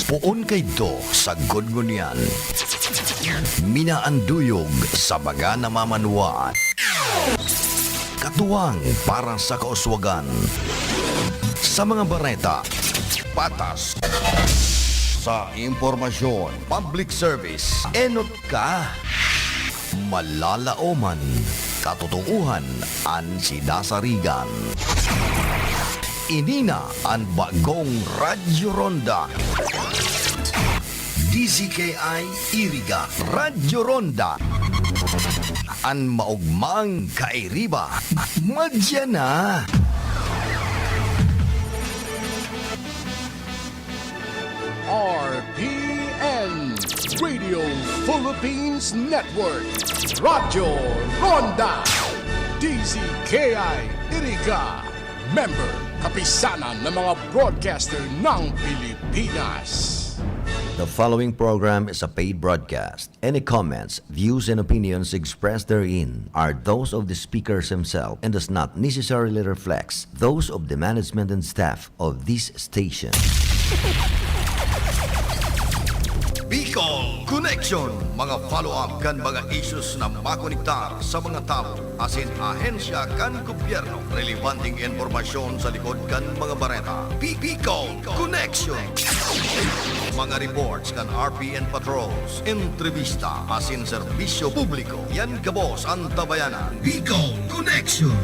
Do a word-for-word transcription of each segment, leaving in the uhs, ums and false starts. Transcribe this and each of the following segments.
Poon kaidto sagkod ngunyan. Minaanduyog sa mga namamanwaan. Katuwang para sa kauswagan. Sa mga bareta, patas. Sa impormasyon, public service, enot ka. Malalaoman, katotoohan an sinasarigan. Ini na an bagong Radyo Ronda. D Z K I Iriga, Radyo Ronda. An maogmang kairiba, madya na. R P N, Radio Philippines Network, Radyo Ronda, D Z K I Iriga, member, kapisanan ng mga broadcaster ng Pilipinas. The following program is a paid broadcast. Any comments, views, and opinions expressed therein are those of the speakers himself and does not necessarily reflect those of the management and staff of this station. Bicol Connection, mga follow-up kan mga issues na makonektar sa mga tawo asin ahensya kan gobyerno. Relebanteng impormasyon sa likod kan mga bareta. Bi-, Bicol Connection. Mga reports kan R P N patrols, entrevista asin serbisyo publiko. Yan gabos an tabayanan. Bicol Connection.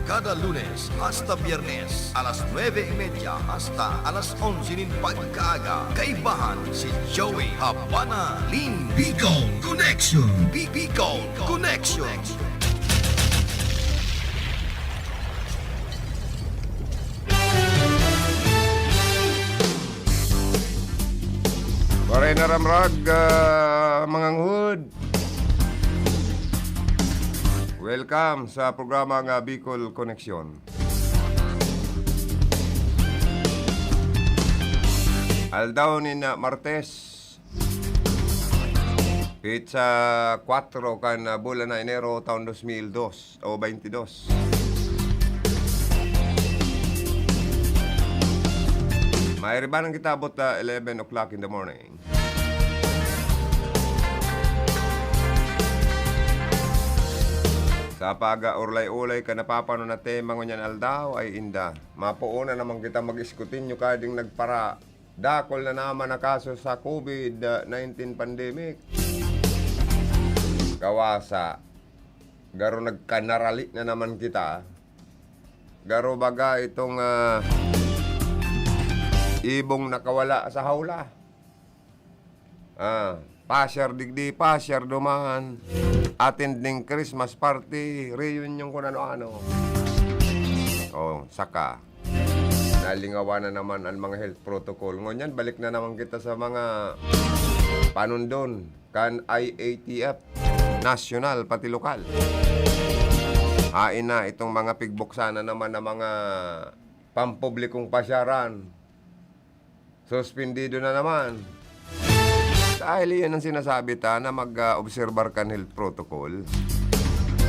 Kada Lunes hasta Biyernes, alas nuebe y media hasta alas onse nin pagkaaga, kaibahan si Joey Habana Lin. Bicol Connection. Bi-, Bicol Connection. Waray na ramrag, ah, mga nguhod. Welcome sa programa nga Bicol Connection. Aldaw nin, ah, Martes, petsa kwatro kan, ah, bulan na Enero, taon dos mil dos o baynte dos. Mairiba nang kita abot, ah, eleven o'clock in the morning. Sa pag-aulay-ulay kan napapanon na tema ngunyan aldaw ay inda. Mapoon na naman kita mag-iskutinyo kading nagpara-, dakol na naman na kaso sa COVID nineteen pandemic. Kawasa, garo nagkanarali na naman kita. Garo baga itong, ah, ibong nakawala sa hawla. Ah, pasyar digdi, pasyar duman. Attending Christmas party, reunion, kung ano-ano. Oh, saka, nalingawan na naman ang mga health protocol. Ngunyan, balik na naman kita sa mga panundon kan I A T F, nasyonal pati lokal. Hain na itong mga pigbuksan na naman na mga pampublikong pasyaran. Suspendido na naman. Dahil iyan ang sinasabi ta na mag, ah, obserbar kan health protocol.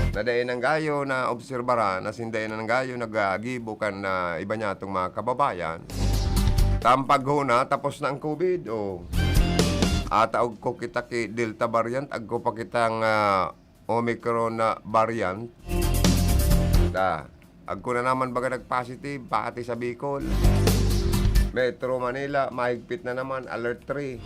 Na dai nang gayo na obserbaran, asin dai nang gayo nag-aagibo kan, ah, iba niyatong mga kababayan. Tampag huna, tapos na ang COVID, oh. Ata agko kita ki Delta variant, agko pa kitang, ah, Omicron na variant. Ta, agko na naman baga nag-positive, pati sa Bicol. Metro Manila, mahigpit na naman, alert three.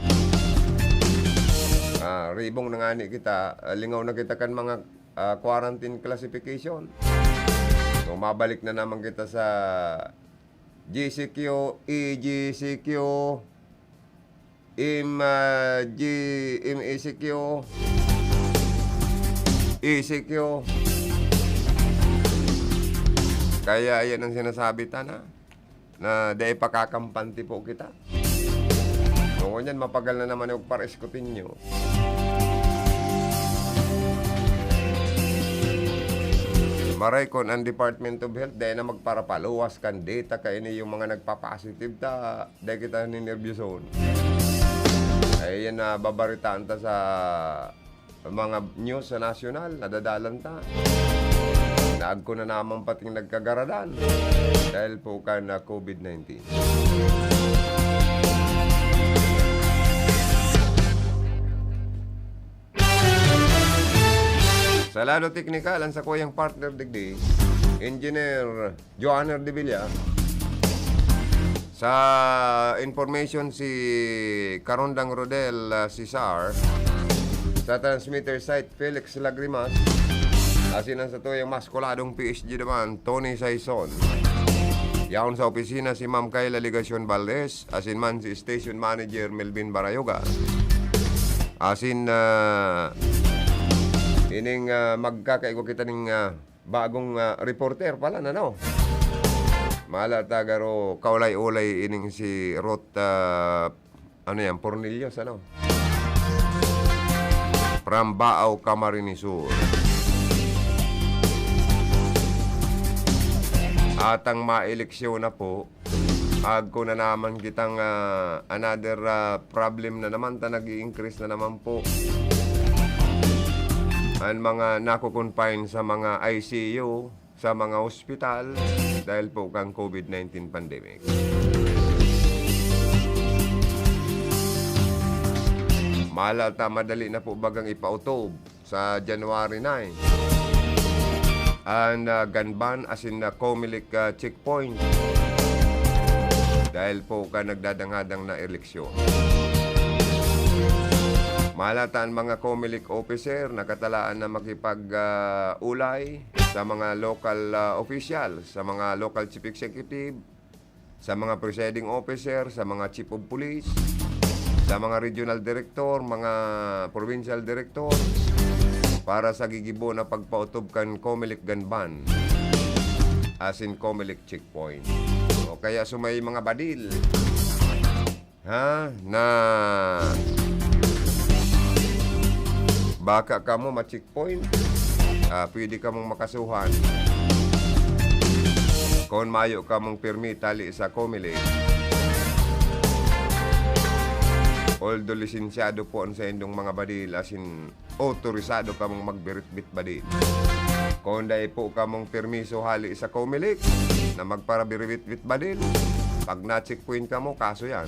Ah, ribong na ngani kita, ah, lingaw na kita kan mga, ah, quarantine classification. So, mabalik na naman kita sa G C Q, E G C Q, M, ah, G, M E C Q, E C Q. Kaya yan ang sinasabi ta na, na dai pakakampanti po kita. So, ngunyan, mapagal na naman yung para-eskutin nyo. Maray kon ang Department of Health, dai na magparapaluwas kan data kaini yung mga nagpa-positive ta, dai kita ninerbyuson. Ay, yan na babaritaan ta sa mga news sa nasyonal, nadadalan ta. Agko na naman pating nagkagaradan dahil po kan, ah, COVID nineteen. Sa lado teknikal, ang sakuyang partner digdi, Engineer Johanner de Villa. Sa information, si Karondang Rodel, ah, Cesar. Sa transmitter site, Felix Lagrimas. Asin ang satuyang maskuladong P S G naman, Tony Saison. Yaon sa opisina si Ma'am Kayla Legacion Valdez, asin man si Station Manager Melvin Barayoga. Asin, ah, ining, ah, magkakaigwa kita ning, ah, bagong, ah, reporter pala na, no? Mala ta garo kaulay-ulay ining si Ruth, ah, ano yan, Pornillos, ano? From Baao, Camarines Sur. Atang maeleksyon na po, agko na naman kitang, ah, another, ah, problem na naman ta, nag-i-increase na naman po an mga nako-confine sa mga I C U, sa mga ospital, dahil po kang COVID nineteen pandemic. Mala ta madali na po bagang ipautob sa January nine an, ah, GANBAN asin na COMELEC, ah, checkpoint. Dahil po ka nagdadanghadang na eleksyon. Mala ta an mga COMELEC officer nakatalaan na makipag, ah, ulay sa mga local, ah, official, sa mga local chief executive, sa mga presiding officer, sa mga chief of police, sa mga regional director, mga provincial director, para sa gigibo na pagpautob kan COMELEC GANBAN, asin COMELEC checkpoint. O kaya sumay mga badil, ha, na baka kamo ma-checkpoint, ah, pwede kamong makasuhan. Kung mayo kamong permit hali sa COMELEC, although lisensyado po ang saindong mga badil, asin otorisado kamong magbiritbit badil. Kung dai po kamong permiso hali sa COMELEC na magparabiritbit badil, pag na-checkpoint kamo, kaso yan.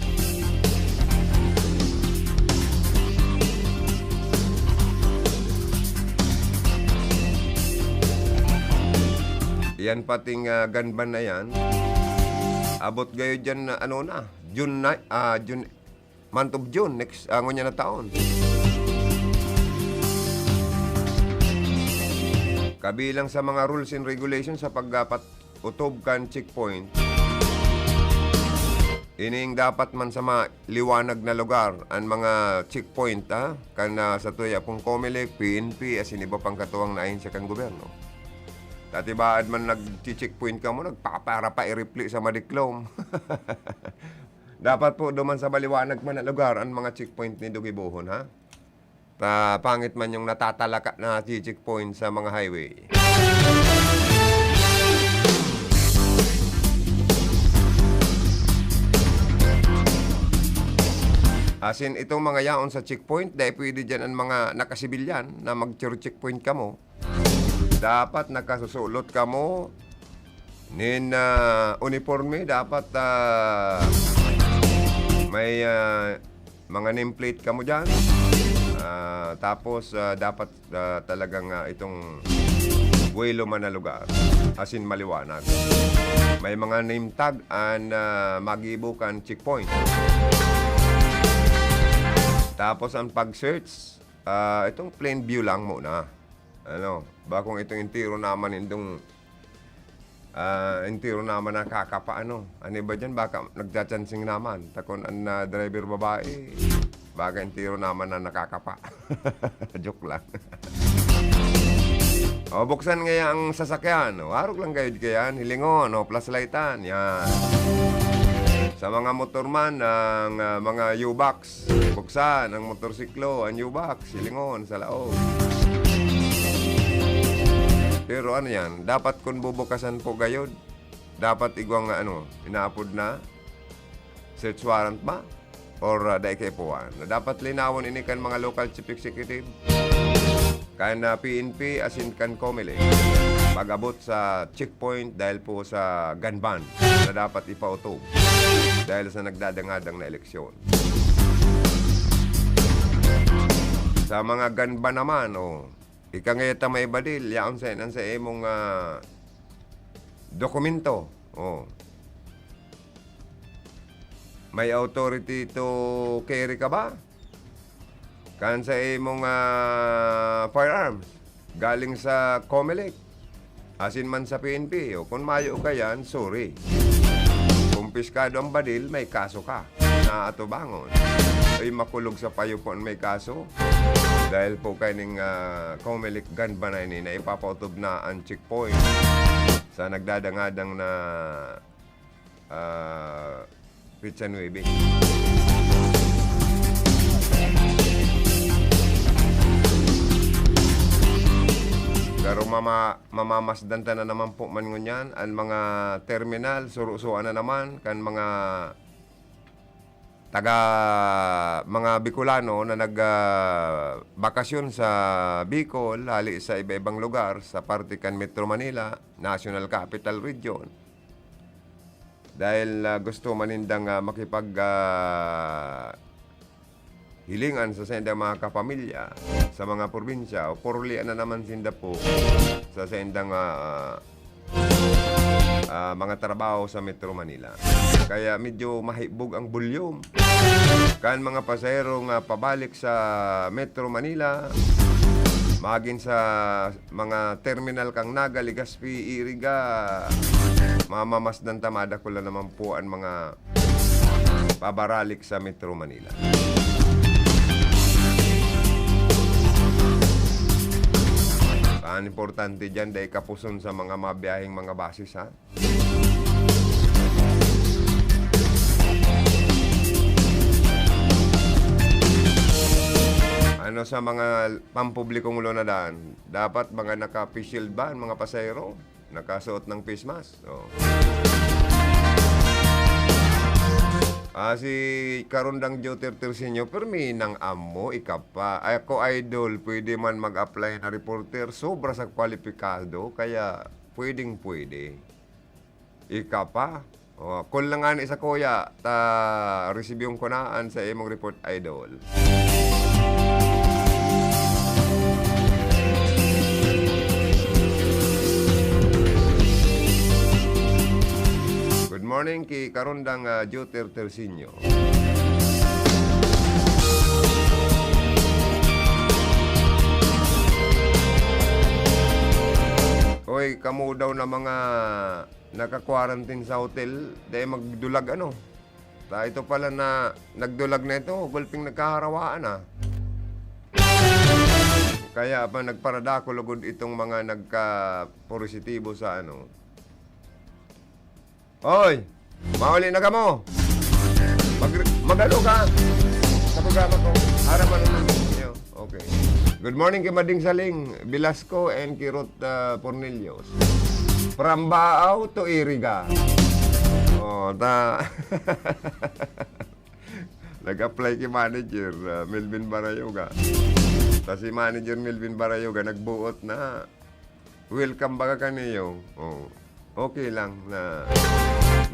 Yan pating, ah, GANBAN na yan. Abot gayo dyan na, ano na, June na, ah, June, month of June, next, ah, ngunyan na taon. Kabilang sa mga rules and regulations sa pag-apat utob kan checkpoint, ining dapat man sa maliwanag na lugar an mga checkpoint, ha? Kan, ah, sa tuya pong COMELEC, P N P, asin iba pang katuwang na ahensya kan gobyerno. Dati baad man nag-checkpoint kamo, nagpapara pa iripli sa madiklom. Dapat po duman sa maliwanag man na lugar an mga checkpoint nindo gibohon, ha? Ta pangit man yung natatalaka na checkpoint sa mga highway. Asin itong mga yaon sa checkpoint, dai pwede dyan ang mga nakasibilyan na mag-checkpoint kamo. Dapat nakasusulot kamo nin, ah, uniporme, dapat, ah, may, ah, mga nameplate kamo diyan. Ah, tapos, ah, dapat, ah, talagang, ah, itong buwelo man na lugar, asin maliwanag. May mga name tag an, ah, magibo kan checkpoint. Tapos ang pag-search, ah, itong plain view lang muna. Ano, bakong itong entero naman, itong, ah, entero naman nakakapa, ano. Ano ba dyan? Baka nagchachancing naman. Takon an, ah, driver babae, baka entero naman na nakakapa. Joke lang. O, buksan ngaya ang sasakyan. O, arog lang kayo kayan. Hilingon, o, flashlightan. Yan. Sa mga motor man, ang, ah, mga U-Box. Buksan ang motorsiklo, ang U-Box, hilingon sa laog. Pero ano yan, dapat kung bubukasan po gayod, dapat igwang nga ano, inaapod na search warrant ba? Or, ah, dai kaipuhan? Na dapat linawon ini kan mga local chief executive, kan, ah, P N P, asin kan COMELEC. pag-abot sa checkpoint dahil po sa gun ban na dapat ipautob dahil sa nagdadangadang na eleksyon. Sa mga gun ban naman, oh, ika ngaya ta may badil, yaon sa, sa imong, ah, dokumento. Oh. May authority to carry ka ba? Kan sa imong, ah, firearms, galing sa Comelec, asin man sa P N P, o kun mayo ka yan, sorry. Kumpiskado ang badil, may kaso ka na atubangon. Ay, makulog sa payo po ang may kaso. Dahil po kaining, ah, Comelec gun ban na ini na ipapautob na ang checkpoint sa nagdadangadang na, ah, petsa nuebe. Pero mama-, mamamasdan ta na naman po man ngunyan, ang mga terminal, surusuan na naman, kan mga taga, mga Bicolano na nag, ah, bakasyon sa Bicol, hali sa iba-ibang lugar, sa parte kan Metro Manila, National Capital Region. Dahil, ah, gusto man nindang, ah, makipag, ah, hilingan sa saindang mga kapamilya, sa mga probinsya, o purulian na naman sinda po sa saindang, ah, ah, mga trabaho sa Metro Manila. Kaya medyo mahibog ang volume kan mga pasahero nga pabalik sa Metro Manila, magin sa mga terminal kan Naga, Legazpi, Iriga, mamamasdan ta, madakula naman po ang mga pabaralik sa Metro Manila. Ang importante dyan, dai kapuson sa mga mabiyaheng mga basis, ha? Ano sa mga pampublikong lunadan, dapat mga naka-face shield ba ang mga pasahero? Nakasuot ng face mask? Oh. Ah, si Karundang Joter Tersinyo, permi nang amo, ika pa. Ay, ako, idol, pwede man mag-apply na reporter. Sobra sa kwalipikado, kaya pwedeng-pwede. Ika pa. Oh, call lang ani sa kuya, ta resibyong ko na an sa imong report, idol. Good morning ki Karundang, ah, Joter Tersinyo. Hoy, kamo daw na mga naka-quarantine sa hotel, dai magdulag ano. Ta ito pala na nagdulag na ito, gulping nagkaharawaan na. Kaya pa nagparadako lugod itong mga nagka-positibo sa ano. Oy! Mauli na kamo! Mag-, mag-ano ka? Sa programa ko. Aram ano na. Okay. Good morning kay Mading Saling Velasco and kay Ruth, ah, Pornelios. From Baao to Iriga. Oh, ta-, nag-apply kay manager, ah, Melvin Barayoga. Ta si manager Melvin Barayoga nagbuot na. Welcome baga kaniyo. Oh. Okay lang na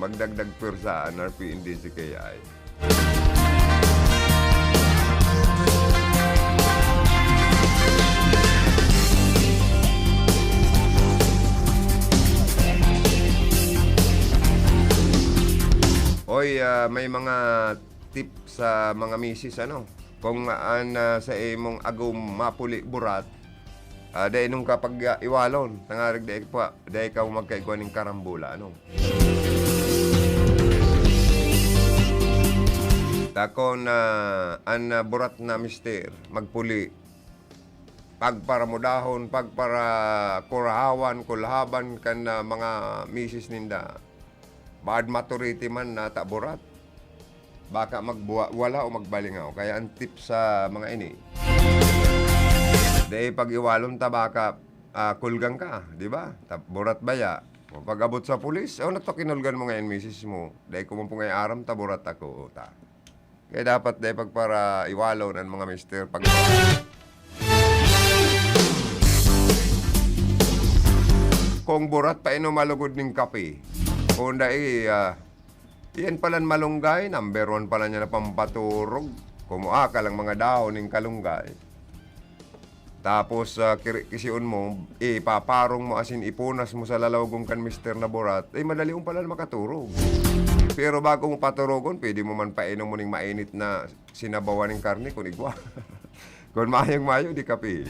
magdagdag pwersa an R P N D C K I. Oy, ah, may mga tip sa mga misis, ano? Kung an, ah, sa imong agom mapuli burat, ah, dai nung kapag, ah, iwalon, tangarig dai pa, dai ka magkaigwa ning karambola, ano? Takon na an, ah, burat na mister, magpuli, pagparamudahon, pagparakurahawan, kulhaban kan, ah, mga misis ninda. Baad maturiti man na ta burat. Baka magbuwa-, wala o magbalingaw. Kaya ang tip sa mga ini, dai pag-iwalon ta baka, ah, kulgang ka, di ba? Ta-, burat baya. O pag-abot sa pulis, o nato kinulgan mo ngayon misis mo. Dai ko man po ngayon aram, ta burat ako, o ta. Kaya dapat dai pagpara-iwalon ang mga mister pag Kung burat, painom malugod ning kape. Kung dai, ah, yan palan malunggay, number one pala niya na pampaturog. Kumuha ka lang mga dahon ning kalunggay. Tapos, ah, kiri-, kisiun mo, ipaparong mo, asin ipunas mo sa lalawgon kan mister na burat, eh, madali mo palan makaturog. Pero bago mo paturogon, pwede mo man painom mo ning mainit na sinabawan ning karne, kun igwa. Kun mayong-mayo, di kape.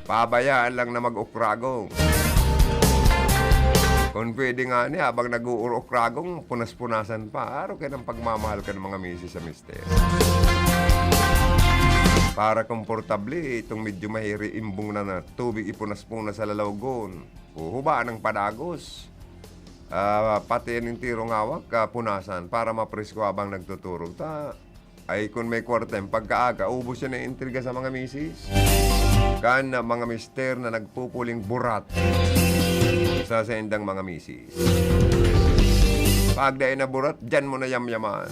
Pabayaan lang na mag-ukragong. Kun pwede ngani, habang nag-uur-ukragong, punas-punasan pa. Araw kayo ng pagmamahal kan mga misis sa mister. Para komportable, itong medyo mahiri imbong na, na tubig ipunas-punas sa lalawgon. Huhubaan ng padagos. Ah, pati an enterong hawak, ah, punasan para mapresko habang nagtuturog. Ta, ay, kun may kwarta, yung pagkaaga, ubos yan na intriga sa mga misis. Kan, ah, mga mister na nagpupuling burat sa saindang mga misis. Pag dai na burat, diyan mo na yamyaman.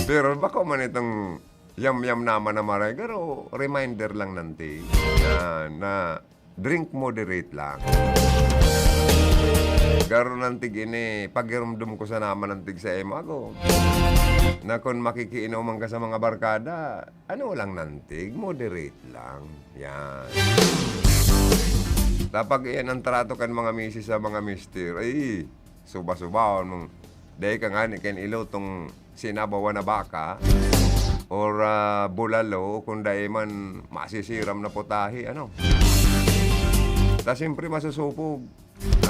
Pero bako man itong yamyam naman na maray, pero reminder lang nanti na, na drink moderate lang. Garo nantig ini, pagirumdom ko sa naman nantig sa imo ako, na kun makikiinuman ka sa mga barkada, ano lang nantig, moderate lang. Yan. Tapag iyan ang trato kan mga misis sa mga mister, ay, suba-subahon mong, dai ka ngani kan ilutong sinabawan na baka, or, ah, bulalo, o kung dai man, masisiram na putahe, ano. Ta siyempre masusupog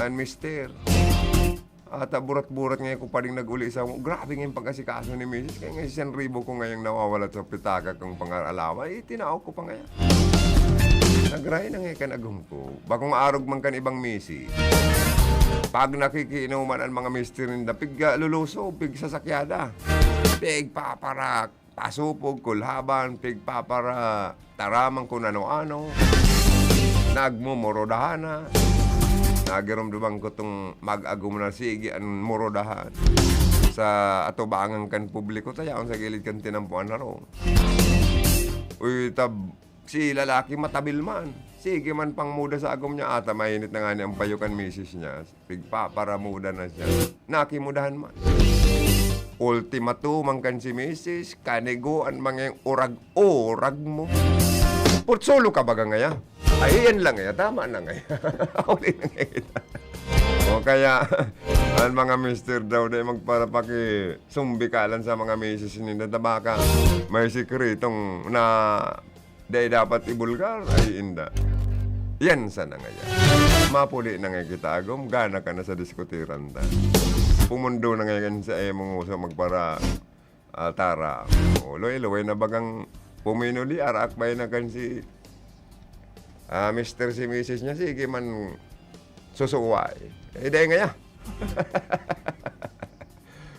an mister. At, ah, burat-burat ngayon ko pa rin nag-uli sa, grabe nga yung pag-asikaso ni misis. Kaya nga, siyang ribo ko ngayong nawawala sa pitaka kong pangar-alawa. Eh, tinao ko pa ngayon. Nagray na nga kan agom ko. Bakong arog man kan ibang misis. Pag nakikiinuman ang mga mister ninda, pig, ah, luluso, pig sasakyada. Pig paparak, pasupog, kulhaban, pig papara, taramang kun ano-ano. Nagmumorodahan na. Nagirumduman ko tong mag-agom na sige ang morodahan. Sa atubangan kan publiko, tayaon sa gilid kan tinampuan na ro. Uy, tab-, si lalaki matabil man. Sige man pang muda sa agom niya, ata mainit na nga ni ang payo kan misis niya. Pigpaparamuda na siya. Nakimudahan man. Ultimatum man kan si misis, kanigo an mga urag-urag mo. Purtsolo ka baga ngaya? Ay, yan lang ngaya. Tama na ngaya. Huli na ngaya kita. O kaya, ang mga mister daw, dai magparapaki sumbikalan sa mga misis ninda. Ta baka may sikretong na dai dapat ibulgar, ay inda. Yan sana ngaya. Mapuli na nga kita, agom, gana ka na sa diskutiran ta. Pumundo na ngayon sa imong uso magpara, ah, tara. O, luway-luway na bagang puminuli, araak bay na kan si, ah, mister si misis niya, sige man susuway. Eh, dai ngaya.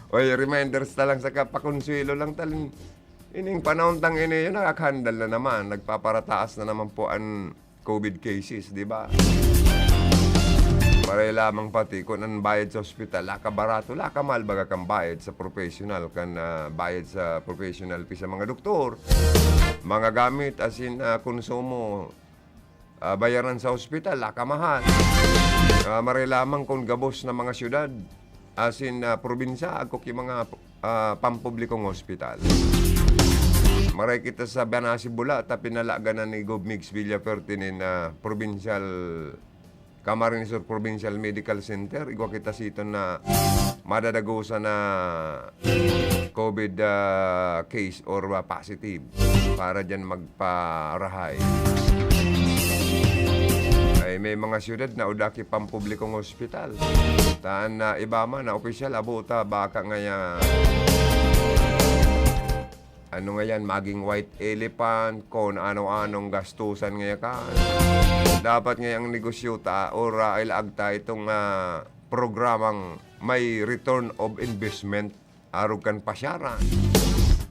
Oy, reminders ta lang sa kapakonsuelo lang talin. Ining panahon tang ini, yun, nakakandal na naman. Nagpaparataas na naman po ang covid cases, di ba? Maray lamang pati kung ang bayad sa ospital, laka barato, laka mahal baga kang bayad sa professional, kan, ah, bayad sa professional fee sa mga doktor, mga gamit, asin, ah, konsumo, ah, bayaran sa ospital, laka mahal. Ah, maray lamang kung gabos na mga syudad, asin, ah, probinsya, agko ki mga, ah, pampublikong ospital. Maray kita sa Banasi Bula, ta pinalaganan ni Gov Migs Villafuerte nin, ah, provincial, Camarines Sur Provincial Medical Center. Igwa kita siton na madadagosan na covid, ah, case or, ah, positive para diyan magparahay. Ay, may mga syudad na uda ki pampublikong ospital. Taan na iba man na opisyal, abota, baka ngaya, ano nga yan, maging white elephant, kung ano-anong gastusan ngaya ka. Dapat ngayang negosyo ta, or, ah, ilaag ta itong, ah, programang may return of investment. Arog kan pasyaran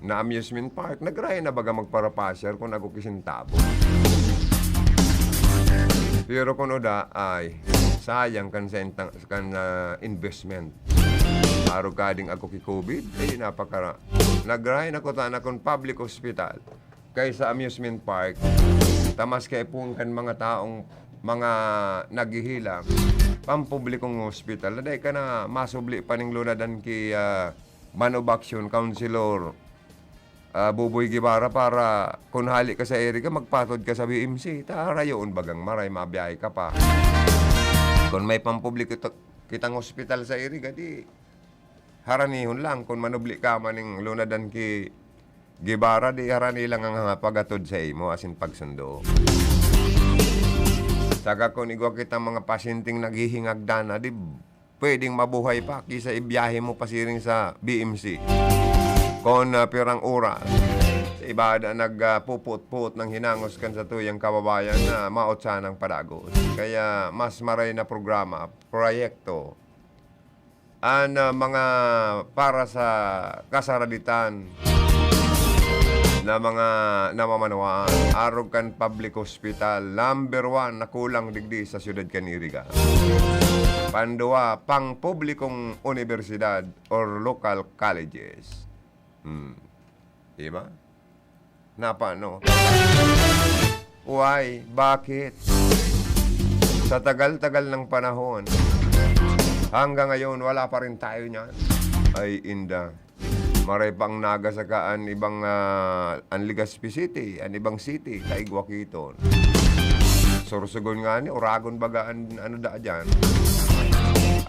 na amusement park, nagrahay na baga magparapasyar kun ako ki sentabo. Pero kun uda, ay, sayang kan sentang, kan, ah, investment. Arog kading ako ki covid, eh, napakara-, nagrahay na ko ta na kun public hospital kaysa amusement park. ta maski ipuon kan mga taong mga naghihilang, pampublikong hospital, na dai ka na masubli pa ning lunadan ki, ah, Man of Action, Councilor, ah, Buboy Guevara, para kun hale ka sa Iriga, magpatod ka sa B M C. Ta rayoon bagang maray, mabiyahe ka pa. Kun may pampubliko to, kitang hospital sa Iriga, di haranihon lang. Kun manubli ka man ning lunadan ki Guevara, di harani lang ang, ah, pag-atod sa imo, asin pagsundo. Saka kun igwa kitang mga pasyenteng naghihingagdan na, di pwedeng mabuhay pa, kisa ibiyahe mo pasiring sa B M C. Kun, ah, pirang oras, sa iba da nag, ah, puput-put ng hinangos kan satuyang kababayan na maot sanang padagos. Kaya mas maray na programa, proyekto, an, ah, mga para sa kasaraditan na mga namamanwaan, arog kan public hospital, number one na kulang digdi sa siyudad kan Iriga. Panduwa, pang publikong unibersidad or local colleges. Hmm. Di ba? Napano? Why? Bakit? Sa tagal-tagal ng panahon, hanggang ngayon, wala pa rin tayo niyan. Ay, inda. Maray pang Naga saka an ibang, ah, an Legazpi City, an ibang city, kaigwa ki ton. Sorsogon ngani, oragon baga an ano da diyan.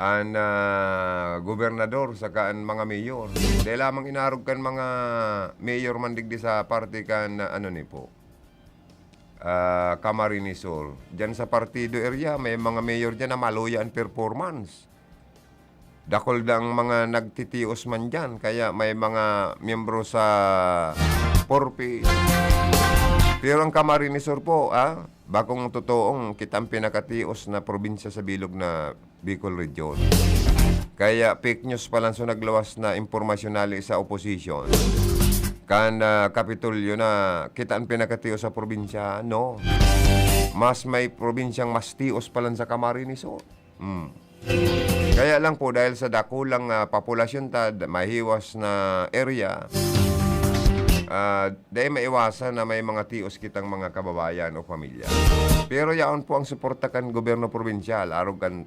An, ah, gobernador saka an mga mayor. Dai lamang inarog kan mga mayor man digdi sa parte kan, ah, ano ni po, ah, Camarines Sur. Diyan sa Partido area, may mga mayor diyan na maluya an performance. Dakul da ang mga nagtitios man diyan, kaya may mga miyembro sa Four Ps. Pero ang Camarines Sur po, ah, bakong totoong kita ang pinakatios na probinsya sa bilog na Bicol Region. Kaya fake news pa lang so nagluwas na impormasyon hali sa opposition. Kan, ah, Kapitolyo na kita ang pinakatios sa probinsya, no. Mas may probinsyang mas tios pa lang sa Camarines Sur. Hmm. Kaya lang po, dahil sa dakulang, ah, populasyon ta, d-, mahiwas na area, ah, dai maiwasan na may mga tios kitang mga kababayan o pamilya. Pero yaon po ang suporta kan gobyerno probinsyal, arog kan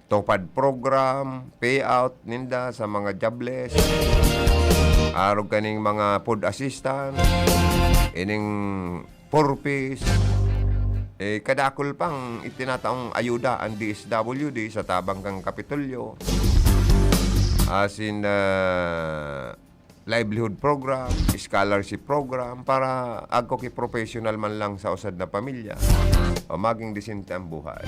TUPAD program, payout ninda sa mga jobless, arog kaning mga food assistance, ining Four Ps, eh, kadakul pang itinataong ayuda ang D S W D sa tabang kan Kapitolyo. As in, ah, livelihood program, scholarship program, para agko ki professional man lang sa usad na pamilya o maging disente ang buhay.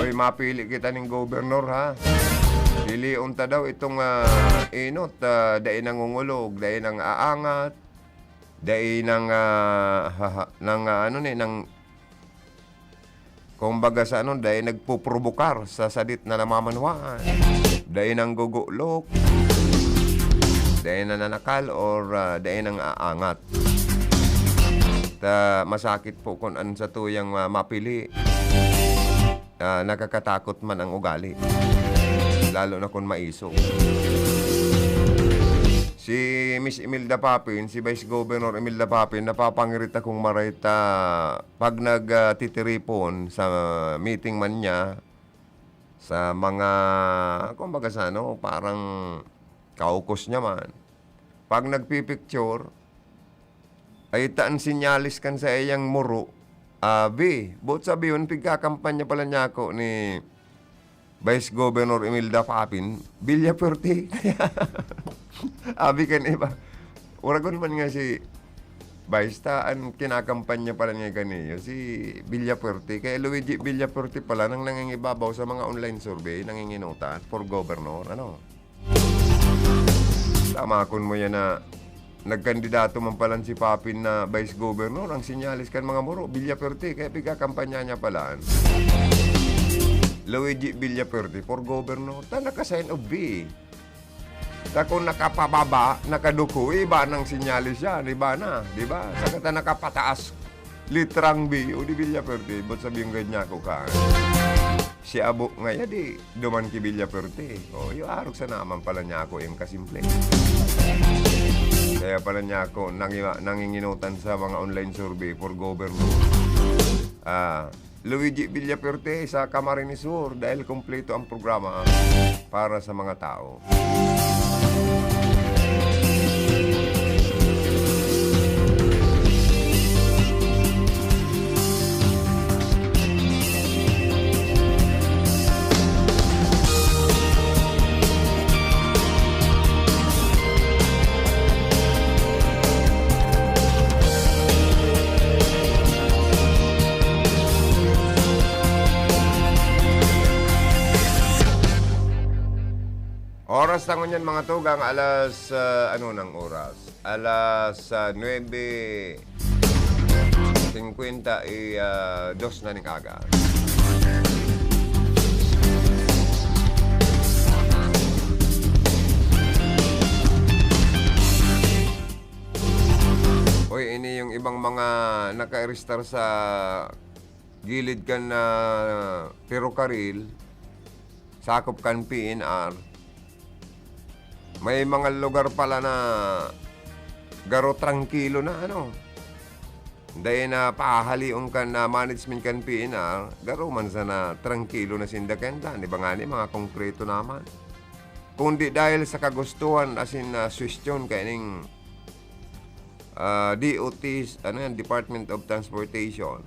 Oy, mapili kita ning gobernador, ha? Pilion ta daw itong, ah, enot, ah, dai nangungulog, dai nang-aangat, dai nang, ah, haha-, nang, ah, ano ni, nang, kumbaga sa ano, dai nagpuprobokar sa sadit na namamanwaan, dai nanggugulok, dai nananakal, or, ah, dai nang-aangat. Ta masakit po kun an satuyang, ah, mapili, ah, nakakatakot man ang ugali, lalo na kun maisog. Si Miss Imelda Papin, si Vice Governor Imelda Papin, napapangirit akong maray ta pag nag, ah, titiripon sa meeting man niya, sa mga, kumbaga sa ano, parang kaukos niya man. Pag nagpipicture, ay ta an sinyalis kan saiyang muro, abi, boot sabihon, pigkakampanya pala niya ako ni Vice Governor Imelda Papin, Villafuerte. Abi kan iba, uragon man nga si Vice, ta an kinakampanya pala niya kaniyo, si Villafuerte. Kaya Luigi Villafuerte pala nang nangingibabaw sa mga online survey, nanginginutan for governor, ano? Tama kun mo yan na nagkandidato man palan si Papin na vice governor, ang sinyalis kan mga muro, Villafuerte, kaya pigkakampanya niya palan. Luigi Villafuerte for governor, ta naka-sign of V. Ta kung nakapababa, nakaduko, iba nang sinyalis yan, iba na, di ba? Saka ta nakapataas, litrang B, o di Villaperte, ba't sabihin gad niya ako ka? Si Abo nga, ya di, duman ki Villaperte. O, yung arog sa naman pala niya ako yung kasimple. Kaya pala niya ako nangi-, nanginginutan sa mga online survey for governor. Ah, Luigi Villaperte sa Camarines Sur dahil kompleto ang programa para sa mga tao. Oras na ngunyan, mga tugang, alas, ah, ano nang oras? Alas, ah, nuebe singkwenta y, ah, dos na ning aga. Uy, ini yung ibang mga naka-register sa gilid kan, ah, perokaril, sakop kan P N R. May mga lugar pala na garo trangkilo na, ano. Dai na pahahalion kan, ah, management kan P N R, garo man sana trangkilo na sinda kenda. Di ba ngani, mga konkreto naman. Kundi dahil sa kagustuhan asin, ah, suwestyon kaining, ah, D O T, ano yan, Department of Transportation.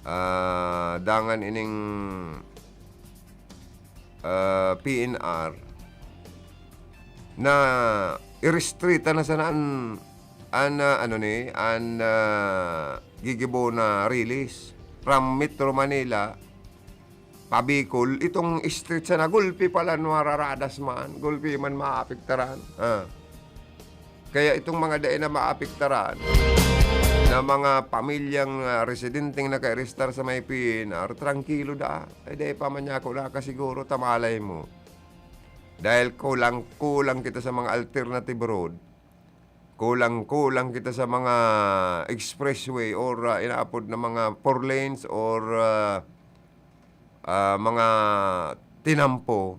Ah, dangan ining, ah, P N R na i-restrict na sana an, an, ah, ano ni, an, ah, gigibo na release from Metro Manila pa Bicol, itong street sana, gulpi pala mararadas man, gulpi man maapektaran. Ah. Kaya itong mga dai na maapektaran na mga pamilyang, ah, residenteng naka-register sa may P N R, trangkilo daa. Ay, dai pa man niya ako nakasiguro, ta malay mo. Dahil kulang-kulang kita sa mga alternative road, kulang-kulang kita sa mga expressway or, ah, inaapod na mga four lanes or, ah, ah, mga tinampo.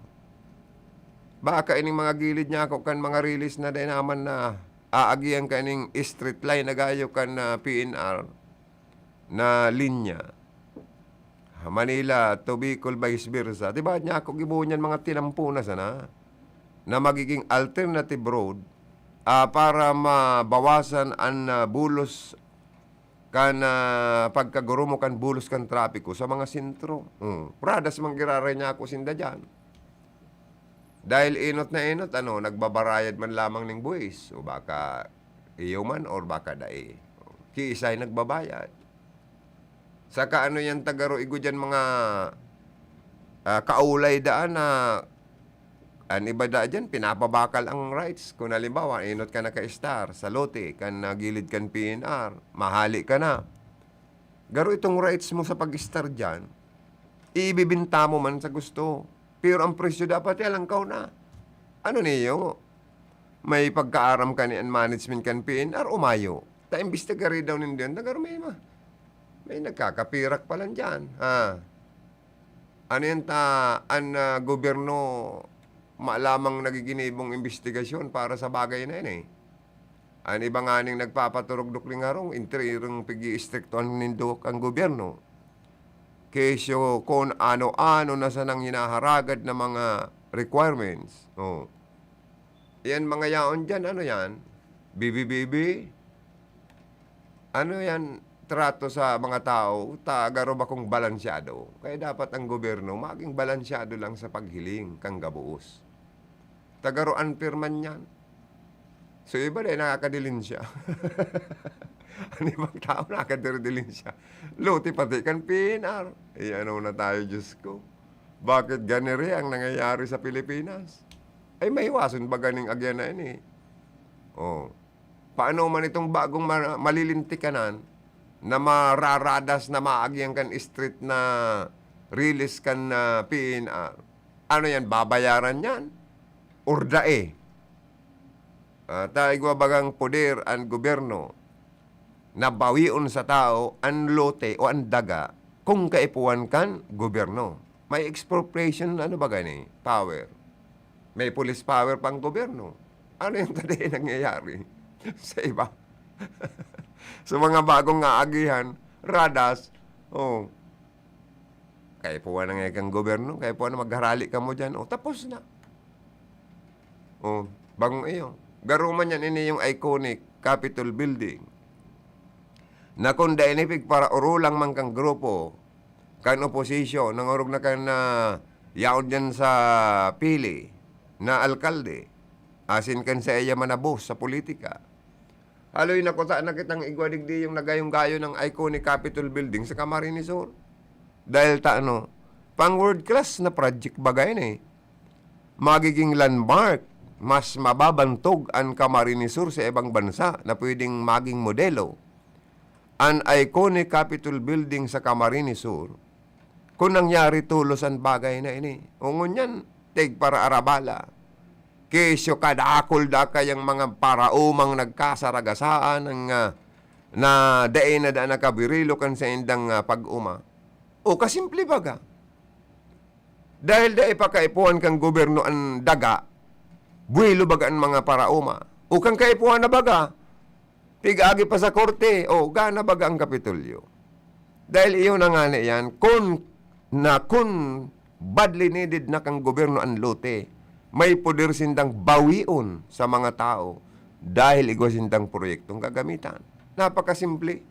Baka ining mga gilid niya ako kan mga release na dai naman na aagihan kaining straight line na gayo kan, ah, P N R na linya. Manila to Bicol, vice versa. Di ba, niya ako gibo niyan mga tinampo na sana na magiging alternative road, ah, para mabawasan an, ah, bulos kan, ah, pagkagurumo kan bulos kan trapiko sa mga sentro. Hmm. Pradas man giraray niya ako sinda diyan. Dahil enot na enot, ano, nagbabarayad man lamang ning buwis. O baka iyo man or baka dai. Kiisay nagbabayad. Saka ano yan, tagaro igo diyan mga, ah, kaulay daan na an iba daa diyan, pinapabakal ang rights. Kung halimbawa, enot ka naka-star sa lote, kan, ah, gilid kan P N R, mahali ka na. Garo itong rights mo sa pag-star diyan, ibibinta mo man sa gusto. Pero ang presyo dapat alangkaw na. Ano niyo? May pagkaaram ka ni an management kan P N R o mayo? Ta imbestigaran daw nindo yan. Nagaro may ma-, may nagkakapirak pa lang diyan. Ah. Ano yan ta, an, ah, gobyerno ma-, lamang nagiginibong imbestigasyon para sa bagay na yan, eh. An iba nganing nagpapaturugdok ning harong, entero pag-iistriktuhan nindo kan gobyerno. Kesyo kung ano-ano na sanang hinaharagad na mga requirements. Oh. Yan mga yaon diyan, ano yan? Bibi-bibi? Ano yan? Trato sa mga tao, ta garo bakong balansyado. Kaya dapat ang gobyerno maging balansyado lang sa paghiling kan gabuos. Ta garo unfair man yan. So, iba dai nakakadilinsya. An ibang tao nakakadilinsya. Lote pati kan P N R. Eh, ano na tayo, Diyos ko? Bakit ganiri ang nangyayari sa Pilipinas? Ay, mahiwason ba ganing agyan na ini? Oh. Paano man itong bagong ma-, malilintikanan na mararadas na maagyan kan street na release kan, ah, P N R? Ano yan, babayaran yan? or dai. Ah, ta igwa bagang poder an gobyerno na bawion sa tao an lote o an daga kung kaipuhan kan gobyerno. May expropriation, ano ba gani? Power. May police power pang gobyerno. Ano yung tadi nangyayari sa iba? Sa mga bagong aagihan, radas, oh, kaipuhan na nga kang gobyerno, kaipuhan na magharali kamo dyan, oh, tapos na. Oh, bagong iyo. Garuman yan ini yung iconic Capitol Building. Na kung dai ni pigparaorulang man kang grupo, kan oposisyon, nangorog na kan, ah, yaon dyan sa pili na alkalde, asin kan sa iya manabos sa politika. Haloy, nakuta na kitang igwa digdi yung nagayong-gayo ng iconic Capitol Building sa Camarines Sur. Dahil ta ano, pang world class na project bagay na eh. Magiging landmark, mas mababantog an Camarines Sur sa ibang bansa na pwedeng maging modelo. An iconic Capitol Building sa Camarines Sur, kung nangyari tulos an bagay na ini. O ngunyan, tig para arabala. Kesyo kadakol da kayang mga paraomang nagkasaragasaan ang, ah, na dai na da nakabirilo kan saindang, ah, pag-oma. O kasimple baga. Dahil dai pa kaipuhan kan gobyerno an daga, buwelo baga an mga paraoma. O kan kaipuhan na baga, pig-agi pa sa korte, o gana baga ang Kapitolyo. Dahil iyo na nga na iyan, kun, na kun badly needed na kan gobyerno an lote, may poder sindang bawion sa mga tao dahil igwa sindang proyektong gagamitan. Napakasimple.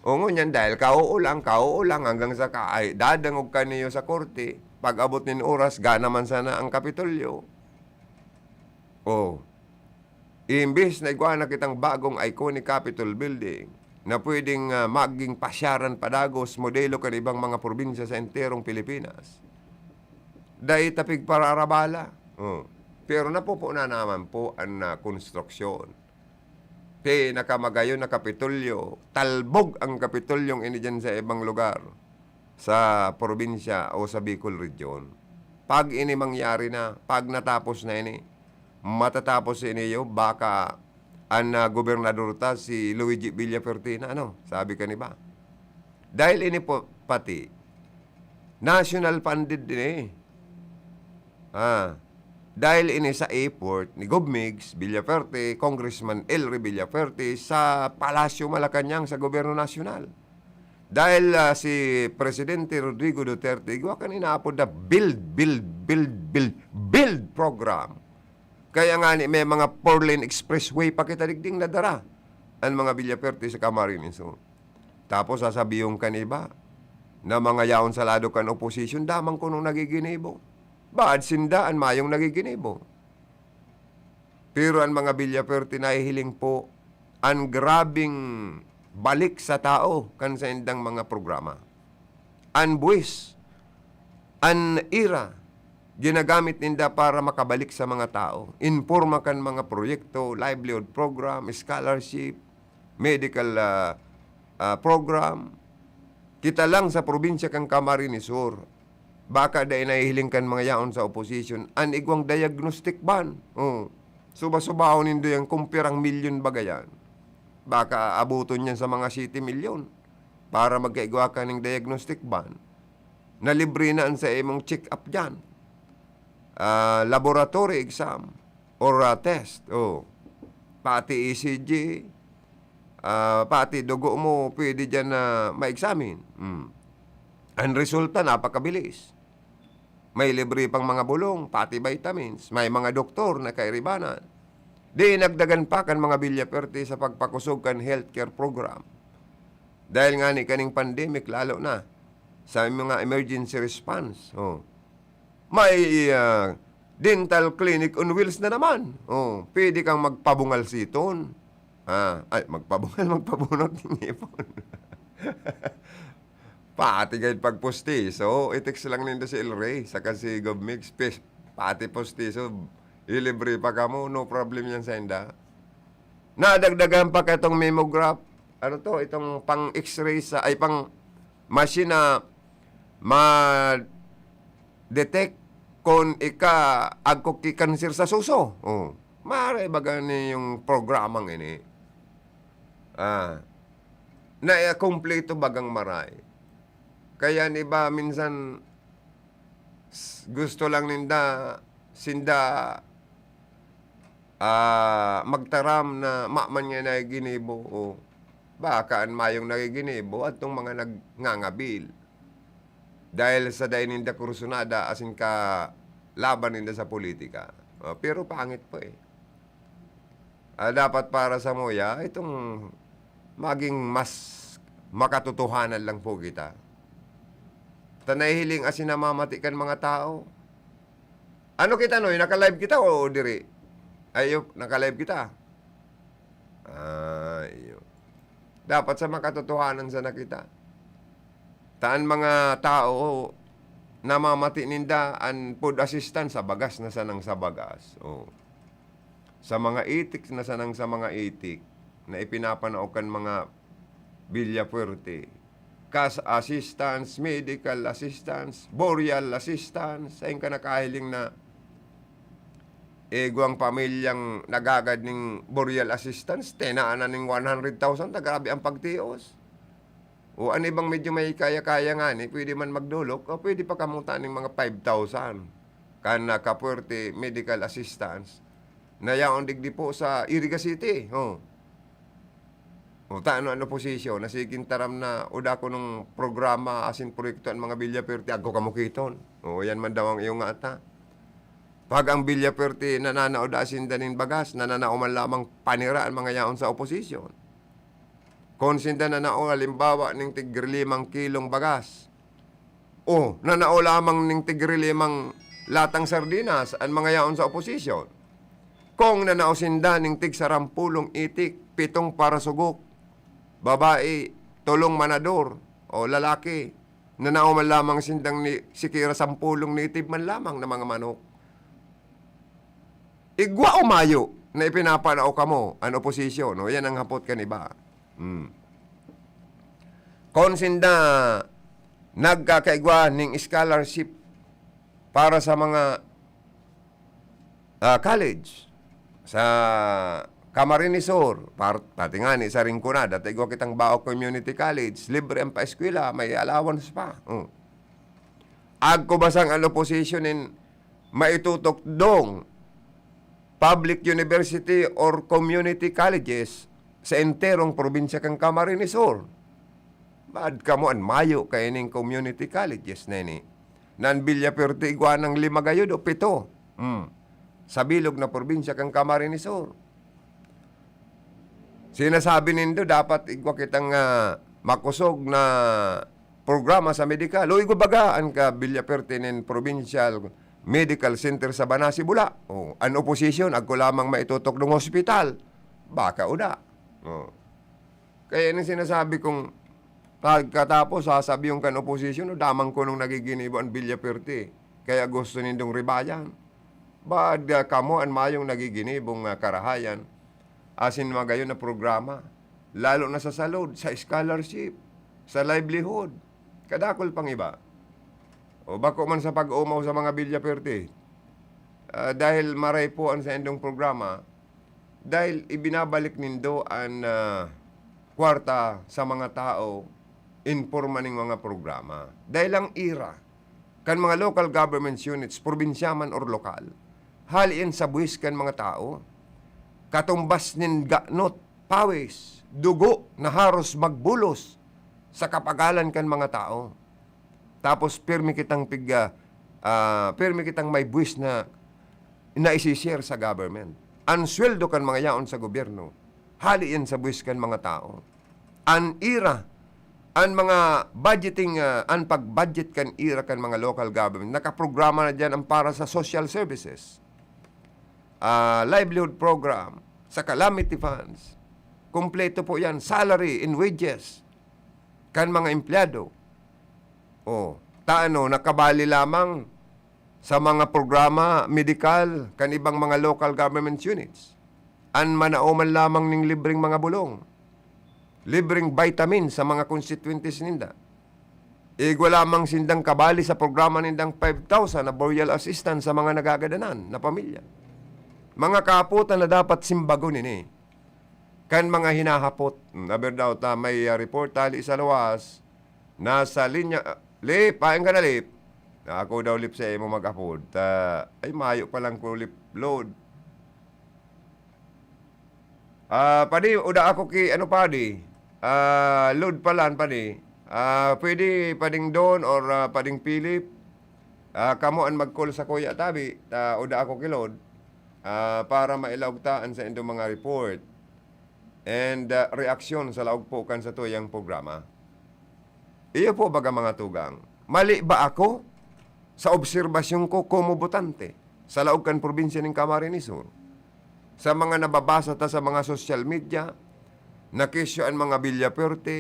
O ngunyan, dahil kauulang, kauulang hanggang sa ka-, ay, dadangog ka niyo sa korte, pag-abot nin oras, gana man sana ang Kapitolyo. O, imbis na igwa na kitang bagong iconic Capitol Building na pwedeng, ah, maging pasyaran padagos, modelo kan ibang mga probinsya sa enterong Pilipinas, dai ta pigpararabala. O, pero napupo na naman po an, ah, konstruksyon. Pinakamagayon na Kapitolyo, talbog ang Kapitolyong ini diyan sa ibang lugar, sa probinsya o sa Bicol Region. Pag ini mangyari na, pag natapos na ini, matatapos ini iyo, baka an, ah, gobernador ta si Luigi Villafuerte na, ano? Sabi ka ni ba? Dahil ini po, pati, national funded din eh. Ah, dahil ini sa effort ni Gob Migs Villafuerte, Congressman Elry Villafuerte, sa Palasyo Malacañang sa Gobyerno Nasyonal. Dahil, ah, si Presidente Rodrigo Duterte, igwa kan inaapod na build, build, build, build, build program. Kaya nga ni, may mga four-lane expressway pa kita digding nadara an mga Villafuerte sa Camarines Sur. Tapos sasabiyon kan iba na mga yaon sa lado kan oposisyon, damang kunong nagiginibo. Baad sinda an mayong nagiginibo. Pero an mga Villafuerte nahihiling po an grabeng balik sa tao kan saindang mga programa. An buwis, an ira, ginagamit ninda para makabalik sa mga tao. In porma kan mga proyekto, livelihood program, scholarship, medical, ah, ah, program. Kita lang sa probinsya kan Camarines Sur, baka dai nahihiling kan mga yaon sa oposisyon, an igwang diagnostic van. Oh. Suba-subahon nindo yan kung pirang milyon baga yan. Baka abuton yan sa mga siyete milyon para magkaigwa ka ning diagnostic van na libre na an sa imong check-up diyan. Ah, laboratory exam or, ah, test. Oh. Pati E C G, ah, pati dugo mo, pwede diyan na ma-examine. Mm. Ang resulta, napakabilis. May libre pang mga bulong, pati vitamins. May mga doktor na kairibanan. Dinagdagan pa kan mga Villafuerte sa pagpakusog kan healthcare program. Dahil nga ni kaning pandemic, lalo na sa mga emergency response. Oh. May, ah, dental clinic on wheels na naman. Oh, pwede kang magpabungal siton. Ah, ay, magpabungal, magpabunot ng ngipon. Pati gayud pagpustiso, i-text lang ninda si El Rey, saka si Gov Mix, pis-, pati pustiso, ilibre pa kamo, no problem yan sa inda. Nadagdagan pa ka itong mammograph, ano to, itong pang X-ray sa, ay, pang machine na ma-detect Kun ika agko ki kanser sa suso, oh, maaari baga niyong programang ini, ah, na kumpleto bagang maray. Kaya an iba minsan, s-, gusto lang ninda, sinda, ah, magtaram na mayo man ngani nagiginibo, oh. Baka an mayong nagiginibo, adtong mga nagngangabil. Dahil sa dai ninda kursunada asin kalaban ninda sa politika. Oh, pero pangit po eh. Ah, dapat para samuya, itong maging mas makatotohanan lang po kita. Ta nahihiling asin namamati kan mga tao. Ano kita, Noy? Naka-live kita o diri? Ay, yo, naka-live kita. Ah, iyo. Dapat sa makatotohanan sana kita. Ta an mga tao, namamati ninda an food assistance sa bagas na sanang sa bagas. Oh. Sa mga itik na sanang sa mga itik na ipinapanao kan mga Villafuerte. Cash assistance, medical assistance, burial assistance, sain ka nakahiling na igwang pamilyang naghagad ning burial assistance, tinaanan ning one hundred thousand, ta grabe ang pagtios. O an ibang medyo may kaya-kaya ngani, pwede man magdolok, o pwede pa kamutan ning mga five thousand kan, ah, kapuwerte medical assistance na yaon digdi po sa Iriga City. Oh. O, ta ano an oposisyon na sige taram na o dako nung programa asin proyekto an mga Villafuerte, agko kamo kiton. O, yan man daw ang iyo ngata. Pag ang Villafuerte nananao daa sinda nin bagas, nananao man lamang panira an mga yaon sa oposisyon. Kun sinda nanao, halimbawa, ning tigrilimang kilong bagas, o nanao lamang ning tigrilimang latang sardinas an mga yaon sa oposisyon. Kung nanao sinda ning tigsarampulong itik, pitong parasugok, babae, tolong manador, o lalaki, nanao man lamang sindang ni, sikiera sampulong native man lamang na mga manok. Igwa o mayo na ipinapanao kamo an oposisyon, no? Yan ang hapot kan iba. Hmm. Kun sinda nagkakaigwa ning scholarship para sa mga, ah, college sa Camarines Sur, par-, pati ngani sa Rinconada, ta igwa kitang Bao Community College, libre ang paeskwela, may allowance pa. Oh. Agko basang an oposisyon nin maitutukdong public university or community colleges sa enterong probinsya kan Camarines Sur. Baad kamo an mayo kaining community colleges na ini. Na an Villafuerte igwa nang lima gayod o pito. Hmm. Sa bilog na probinsya kan Camarines Sur. Sinasabi nindo, dapat igwa kitang, ah, makosog na programa sa medikal. O igwa baga an ka Villafuerte nin Provincial Medical Center sa Banasi, Bula. O, an oposisyon, agko lamang maitutukdong hospital. Baka uda. O. Kaya ini sinasabi kong pagkatapos, sasabihin kan oposisyon, "O, damang kunong nagiginibo an Villafuerte. Kaya gusto nindong ribayan." Baad, ah, kamo an mayong nagiginibong, ah, karahayan asin magayon na programa, lalo na sa salud, sa scholarship, sa livelihood, kadakul pang iba. O bako man sa pag-omaw sa mga Villafuerte, ah, dahil maray po an saindong programa, dahil ibinabalik nindo an, ah, kwarta sa mga tao in porma ning mga programa. Dahil ang ira kan mga local government units, probinsya man or lokal, hali yan sa buhis kan mga tao. Katumbas nin ganot, pawis, dugo na haros magbulos sa kapagalan kan mga tao. Tapos pirmi kitang pig-, ah, ah, pirmi kitang may buhis na naisi-share sa government. An sweldo kan mga yaon sa gobyerno, hali yan sa buhis kan mga tao. An ira, an mga budgeting, ah, an pag-budget kan ira kan mga local government, nakaprograma na diyan ang para sa social services, ah, livelihood program, sa calamity funds. Kompleto po yan, salary and wages kan mga empleyado. O, ta ano, nakabali lamang sa mga programa medikal kan ibang mga local government units. An manao man lamang ning libreng mga bulong, libreng vitamin sa mga konstituyentes ninda. Igwa lamang sindang kabali sa programa nindang five thousand na burial assistance sa mga nagagadanan na pamilya. Mga kahapotan na dapat simbagon ini kan mga hinahapot. Hmm, aber daw ta may, ah, report hali sa luwas. Nasa linya, ah, Lip, pain ka na, Lip? Ako daw, Lip, sa imo mag-apod. Ta, ay, mayo pa lang ko, Lip, load. Ah, padi, uda ako ki, ano, padi? Ah, load pa lang, padi. Ah, pwede pading Don or, ah, pading Philip. Ah, kamo an mag-call sa kuya tabi, ta uda ako ki load. Ah, para mailaog ta an sa indo mga report and, ah, reaksyon sa laog po kan sa tuyang programa. Iyo po, baga, mga tugang, mali ba ako sa obserbasyon ko komo botante sa laog kan probinsya nin Camarines Sur? Sa mga nababasa ta sa mga social media, nakisyo an mga Villafuerte,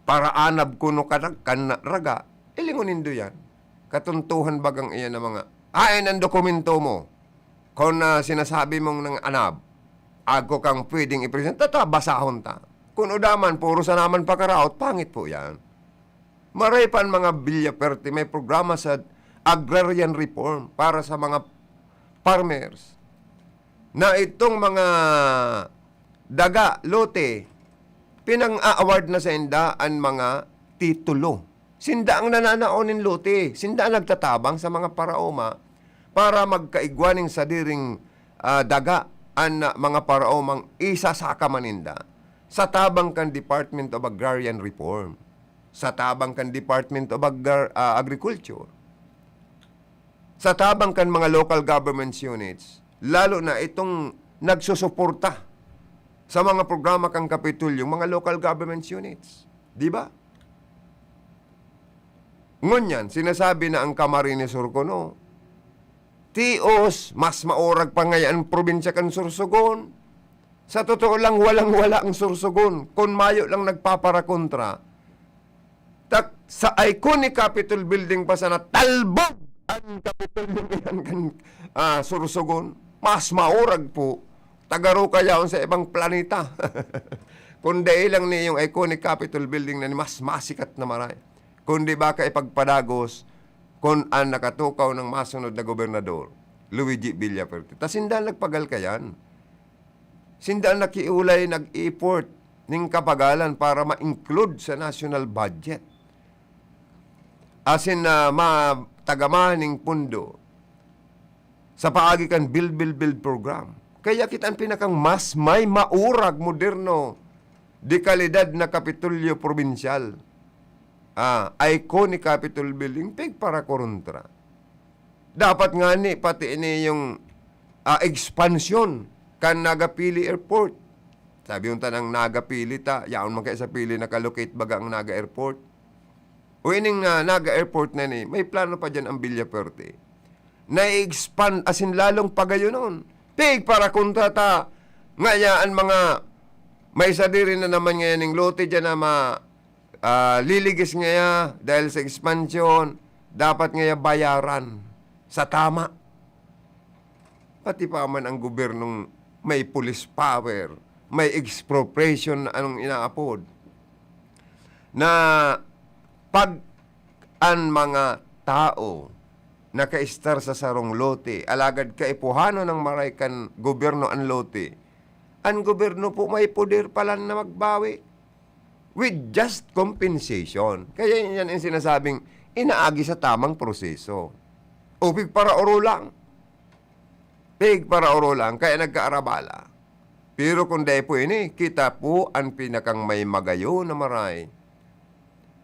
paraanab kuno ka nag-, kan raga, ilingon nindo yan. Katuntuhan bagang iyan na mga, "Haen an dokumento mo?" Kun, ah, sinasabi mong nang-anab, ako kang pwedeng i-present, tata, basahon ta. Kun uda man, puro sa naman pakaraot, pangit po yan. Maray pa an mga Villafuerte, may programa sa agrarian reform para sa mga farmers na itong mga daga, lote, pinang-a-award na sa inda an mga titulo. Sinda ang nananao nin lote, sinda ang nagtatabang sa mga paraoma para magkaigwa nin sadiring, ah, daga an, ah, mga paraomang isasaka man ninda sa tabang kan Department of Agrarian Reform, sa tabang kan Department of Agrar-, ah, Agriculture, sa tabang kan mga local government units, lalo na itong nagsusuporta sa mga programa kan Kapitolyo, mga local government units. Di ba? Ngunyan, sinasabi na ang Camarines Sur kuno, tios, mas maurag pa ngaya ang probinsya kan Sorsogon. Sa totoo lang, walang-wala ang Sorsogon. Kun mayo lang nagpaparakontra, tak, sa iconic Capitol Building pa sana, talbog an Kapitolyo iyan kan, ah, Sorsogon. Mas maurag po. Tagaro ka yaon sa ibang planeta. Kun dai lang ni yung iconic Capitol Building na ni mas masikat na maray. Kundi baka ipagpadagos kun an nakatukaw ng masunod na gobernador, Luigi Villafuerte. Ta sinda nagpagal kayan. Sinda nakiulay, nag-effort ning kapagalan para ma-include sa national budget. Asin na ma-, tagamahan ning pondo sa paagi kan Build, Build, Build program. Kaya kita an pinakang mas may maurag, moderno, de kalidad na Kapitolyo Probinsyal. Ah, iconic Capitol Building, pigparakorontra. Dapat ngani pati ini yung, ah, expansion kan Naga Pili Airport. Sabi yung tanang Naga Pili ta, yaon man kaya sa Pili nakalocate baga ang Naga Airport. O ining, ah, Naga Airport na ni, may plano pa dyan ang Villafuerte na i-expand asin lalong pagayonon. Pigparakontra ta, ngaya an mga may sadiri na naman ngayon ning lote dyan na ma-, ah, liligis ngaya dahil sa expansion, dapat ngaya bayaran sa tama. Pati pa man ang gobyernong may police power, may expropriation na anong inaapod, na pag an mga tao nakaestar sa sarong lote, alagad kaipuhanon ng maray kan gobyerno an lote, an gobyerno po may poder palan na magbawi with just compensation. Kaya yan ang sinasabing inaagi sa tamang proseso. O pigparaoro lang. Pigparaoro lang, kaya nagkaarabala. Pero kung dai po ini, kita po an pinakang may magayon na maray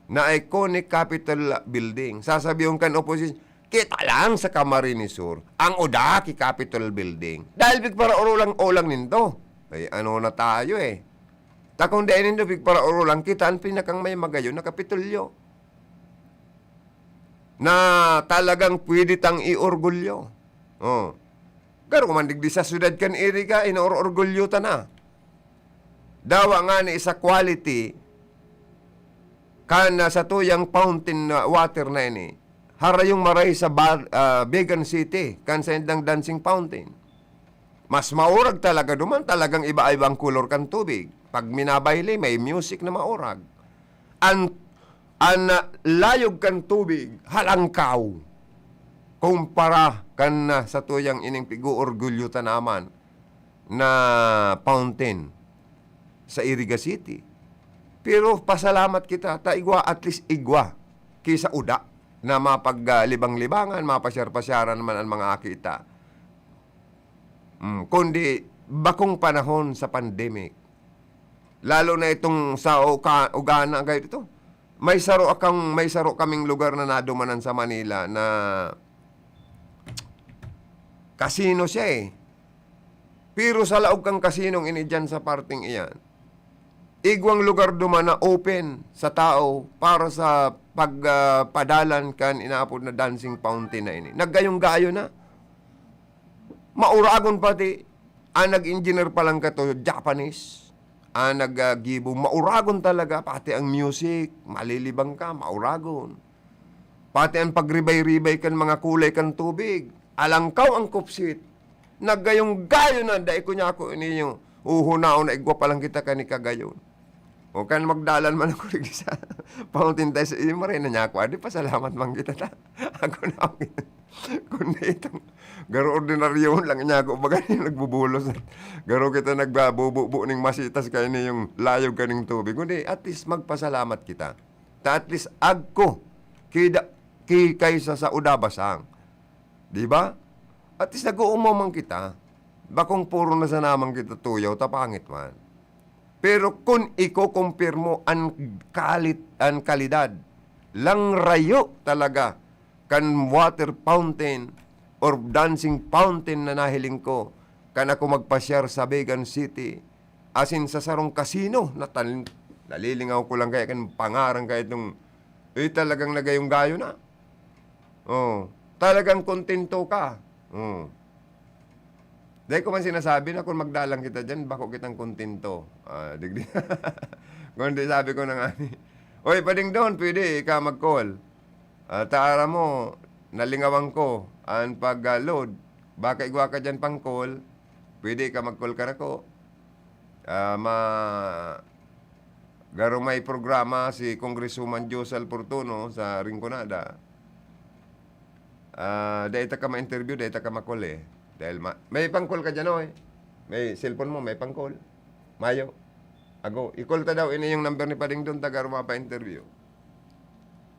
na iconic Capitol Building. Sasabihon kan opposition, "Kita lang sa Camarines Sur, ang uda ki Capitol Building." Dahil pigparaoro lang olang nindo. Ay, ano na tayo eh. Ta kung dai nindo pigparaoro lang, kita an pinakang may magayon na Kapitolyo na talagang pwede tang iorgulyo. Oh. Garo man digdi sa syudad kan Iriga, inoor-orgulyo ta na. Dawa ngani sa quality kan, ah, satuyang fountain na water na ini, harayong maray sa Bar-, ah, Vigan City, kan sa indang dancing fountain. Mas maurag talaga duman, talagang iba-iba ang kolor kan tubig. Pag minabayli, may music na maurag. An An, ah, layog kan tubig halangkaw kumpara kan, ah, satuyang ining pig-oorgulyo ta naman na fountain sa Iriga City. Pero pasalamat kita ta igwa, at least igwa, ki sa uda na mapag, ah, libang-libangan, mapasyar-pasyaran naman an mga aki ta. Hmm, kundi bakong panahon sa pandemic. Lalo na itong sa uka-, ugana, gaya ito. May saro akang, may saro kaming lugar na nadumanan sa Manila na kasino siya, eh. Pero sa laog kan kasinong ini diyan sa parteng iyan, igwang lugar duman na open sa tao para sa pag, ah, padalan kan inaapod na dancing fountain na ini. Naggayong-gayo na. Mauragon pati. Ang nag-engineer pa lang kato, Japanese. Ang nag, ah, gibo, mauragon talaga. Pati ang music, malilibang ka, mauragon. Pati ang pagribay-ribay kan mga kulay kan tubig. Alangkaw ang kupsit. Naggayong-gayo na, dai ko niya ako ini yung uhunaon na igwa pa lang kita kani kagayon. O kan magdalan man ako rin sa fountain tayo sa iyo, maray na niya ako. Adi, pasalamat man kita ta. Ako na ako. Kundi itong garo ordinaryo lang niya ako. Baga yung nagbubulos. Garo kita nagbabububo ning masitas kayo na yung layog kaning tubig. Kundi at least magpasalamat kita. Ta at least agko kida, ki kaysa sa udabasang. Di ba? At least nag-uumaw man kita. Bakong puro na sa naman kita tuyaw, tapangit man. Pero kun iko-compare mo an kalit-, an kalidad, lang rayo talaga kan water fountain or dancing fountain na nahiling ko kan ako magpasyar sa Vegan City, asin sa sarong kasino, natan-, nalilingaw ko lang kaya kan pangaran kaya itong, eh, talagang nagayong-gayo na. Oh, talagang kontento ka. Oh. Dai ko man sinasabi na kung magdalan kita diyan, bako kitang kontento. Ah, digdi. Kundi sabi ko na nga ni, "Oy, Pading Don, pwede ka mag-call? Ah, ta aram mo, nalingawan ko an pag, ah, load. Baka igwa ka diyan pang call, pwede ka mag-call ka nako." Ah, ma-, garo may programa si Congresswoman Josal Fortuno sa Rinconada. Ah, dai ta ka ma-interview, dai ta ka ma-call eh. Dahil ma-, may pang-call ka dyan, oy. May cellphone mo, may pang-call. Mayo. Ago, i-call ta daw, ini yung number ni Pading Don, ta garo mapa-interview.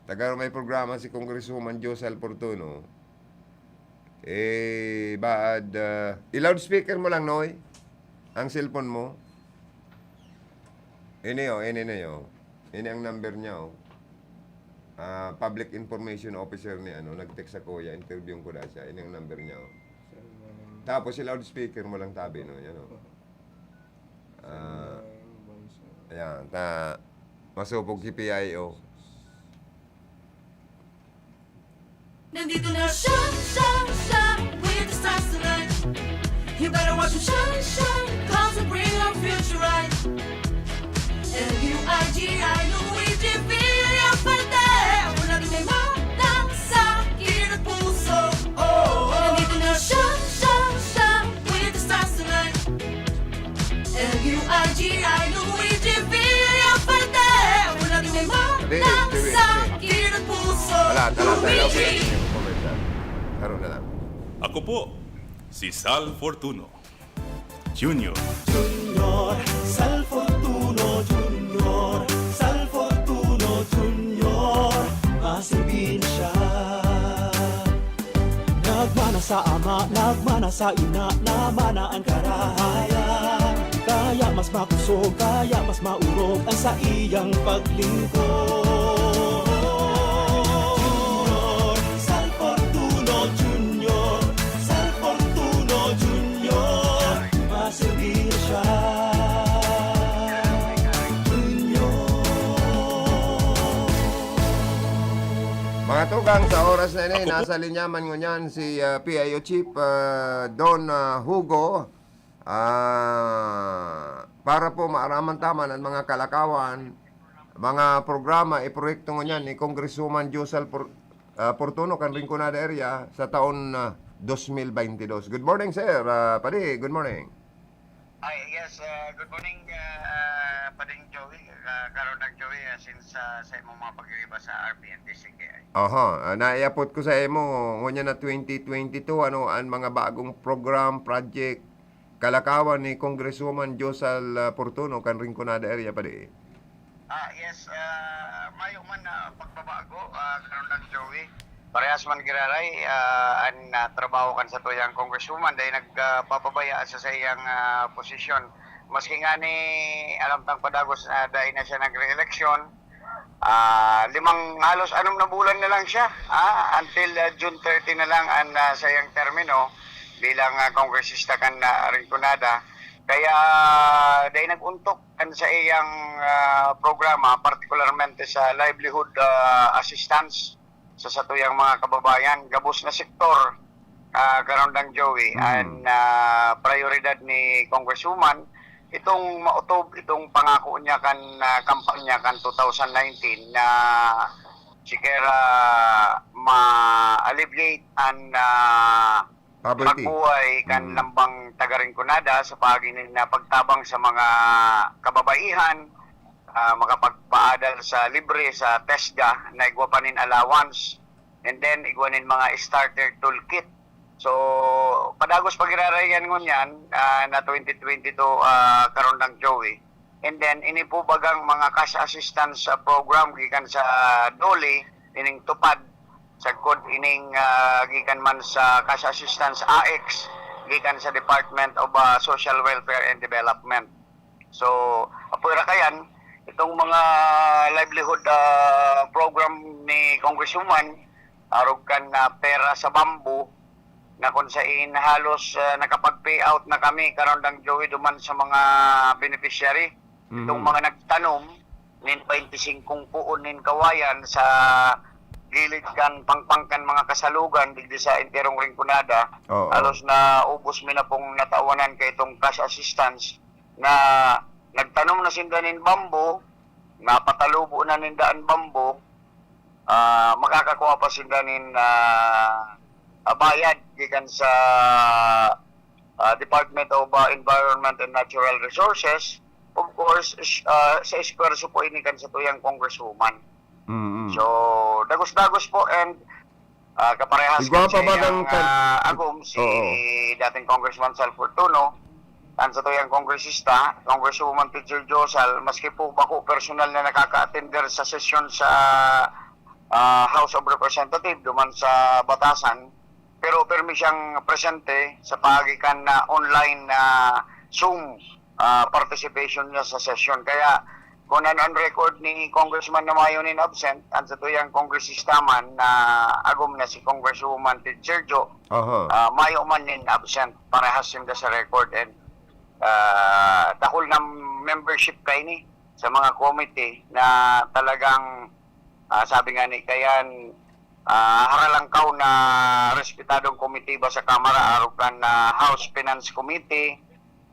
Ta garo may programa si Congresswoman Josal Fortuno. Eh, baad, ah, i-loudspeaker mo lang, Noy, ang cellphone mo. Ini, oh, ini na, oh. Ini ang number niya, oh. Ah, public information officer ni, ano, nag-text sa kuya, interviewin ko daw siya. Ini ang number niya, oh. Tapos, i-loudspeaker mo lang tabi, no? Yan, oh. Ah, ayan, ta-, masupog si P I O. Nandito na siya, siya, siya, with the stars tonight. You better watch him shine, shine, 'cause we bring our future right. L U I G I, Luigi Villafarte. Ako lagi may manang sakit at puso. Oh, oh. Nandito na siya, siya, siya, with the stars tonight. L U I G I, Luigi Villafarte. Ako lagi may manang sakit at puso. Wala, wala tayo. Luigi. Commercial. Karoon na lang. Ako po, si Sal Fortuno Junior. Junior, Sal Fortuno Junior, Sal Fortuno Junior, masirbin siya. Nagmana sa ama, nagmana sa ina, namana an karahayan. Kaya mas makusog, kaya mas maurog ang saiyang paglingkod. Junior, Sal Fortuno Junior, Sal Fortuno Junior, masirbin siya. Junior. Mga tugang, sa oras na ini, ako po, nasa linya man ngunyan si, ah, P I O Chief, ah, Don, ah, Hugo. Ah, para po maaraman ta man an mga kalakawan, mga programa, e proyekto ngunyan ni Congresswoman Josal Por-, ah, Fortuno kan Rinconada area sa taon na dos mil baynte dos. Good morning, sir. Ah, Padi, good morning. Ay, yes, ah, good morning, ah, Pading Joey, ah, Karondang Joey, ah, since, ah, sa imong mga pagiriba sa R P N D C K I. Oho, ah, naiapot ko sa imo, ngunyan na twenty twenty-two, ano an mga bagong program, project, kalakawan ni Congresswoman Josal, ah, Portuno kan Rinconada area, Padi? Ah, yes, ah, mayo man na pagbabago, ah, Karondang Joey. Parehas man giraray, ah, an, ah, trabaho kan satuyang congresswoman dahil nagpapabaya sa saiyang, ah, posisyon. Maski nga ni alam tang padagos na dahil na siya nagre-eleksyon, ah, limang, halos anom na bulan na lang siya, ah, until, ah, June thirty na lang ang, ah, saiyang termino bilang, ah, kongresista kan, ah, Rinconada. Kaya dahil nag-untok kan saiyang, ah, programa, partikularmente sa livelihood, ah, assistance sa satuyang mga kababayan, gabos na sektor, ah, Karondang Joey, Mm. an, ah, prayoridad ni Congresswoman itong maotob, itong pangako niya kan, ah, kampanya kan two thousand nineteen na sikera ma-alleviate an, ah, Poverty. pagbuhay kan Mm. lambang taga Rinconada sa paagi nin, ah, pagtabang sa mga kababaihan, ah, makapagpaadal sa libre sa TESDA na igwa pa nin allowance, and then igwa nin mga starter toolkit. So, padagos pagirarayan ngunyan, ah, na twenty twenty-two, ah, Karondang Joey. And then, ini po bagang mga cash assistance, ah, program gikan sa DOLE, ining TUPAD, sagkod ining, ah, gikan man sa cash assistance, A X, gikan sa Department of, ah, Social Welfare and Development. So, apwera kayan, itong mga livelihood, ah, program ni Congresswoman, arog kan, ah, pera sa bamboo, na kung sain halos, ah, nakapag-payout na kami, Karondang Joey, duman sa mga beneficiary. Itong Mhm. mga nagtanom nin twenty-singkong puon nin kawayan sa gilid kan pangpang kan mga kasalugan digdi sa enterong Rinconada, Oo. halos naubos mi na pong natawanan kay itong cash assistance na nagtanom na sinda nin bamboo, napatalubo na ninda an bamboo, ah, makakakuha pa sinda nin, ah, ah, bayad gikan sa, ah, Department of, ah, Environment and Natural Resources. Of course, is, ah, sa esfuerso po ini kan satuyang congresswoman. Mm-mm. So, dagos-dagos po and, ah, kaparehas Igwa kan pa ba saiyang, ng kan- ah, agom, si Oo. dating Congressman Salfortuno, ang satuyang kongresista, Congresswoman Teacher Josal, maski po bako personal na nakaka-attender sa sesyon sa, ah, House of Representatives, duman sa Batasan, pero pirmi siyang presente sa paagi kan, ah, online na Zoom, ah, participation niya sa sesyon. Kaya, kung ano ang record ni Congressman na mayo nin absent, ang satuyang kongresista man na agom na si Congresswoman Teacher Jo, Aha. ah, mayo man nin absent, parehas sinda sa record. And, ah, dakul na membership kaini sa mga committee na talagang, ah, sabi nga ni Kayan, ah, haralangkaw na respetadong komitiba sa Kamara, arog kan, ah, House Finance Committee,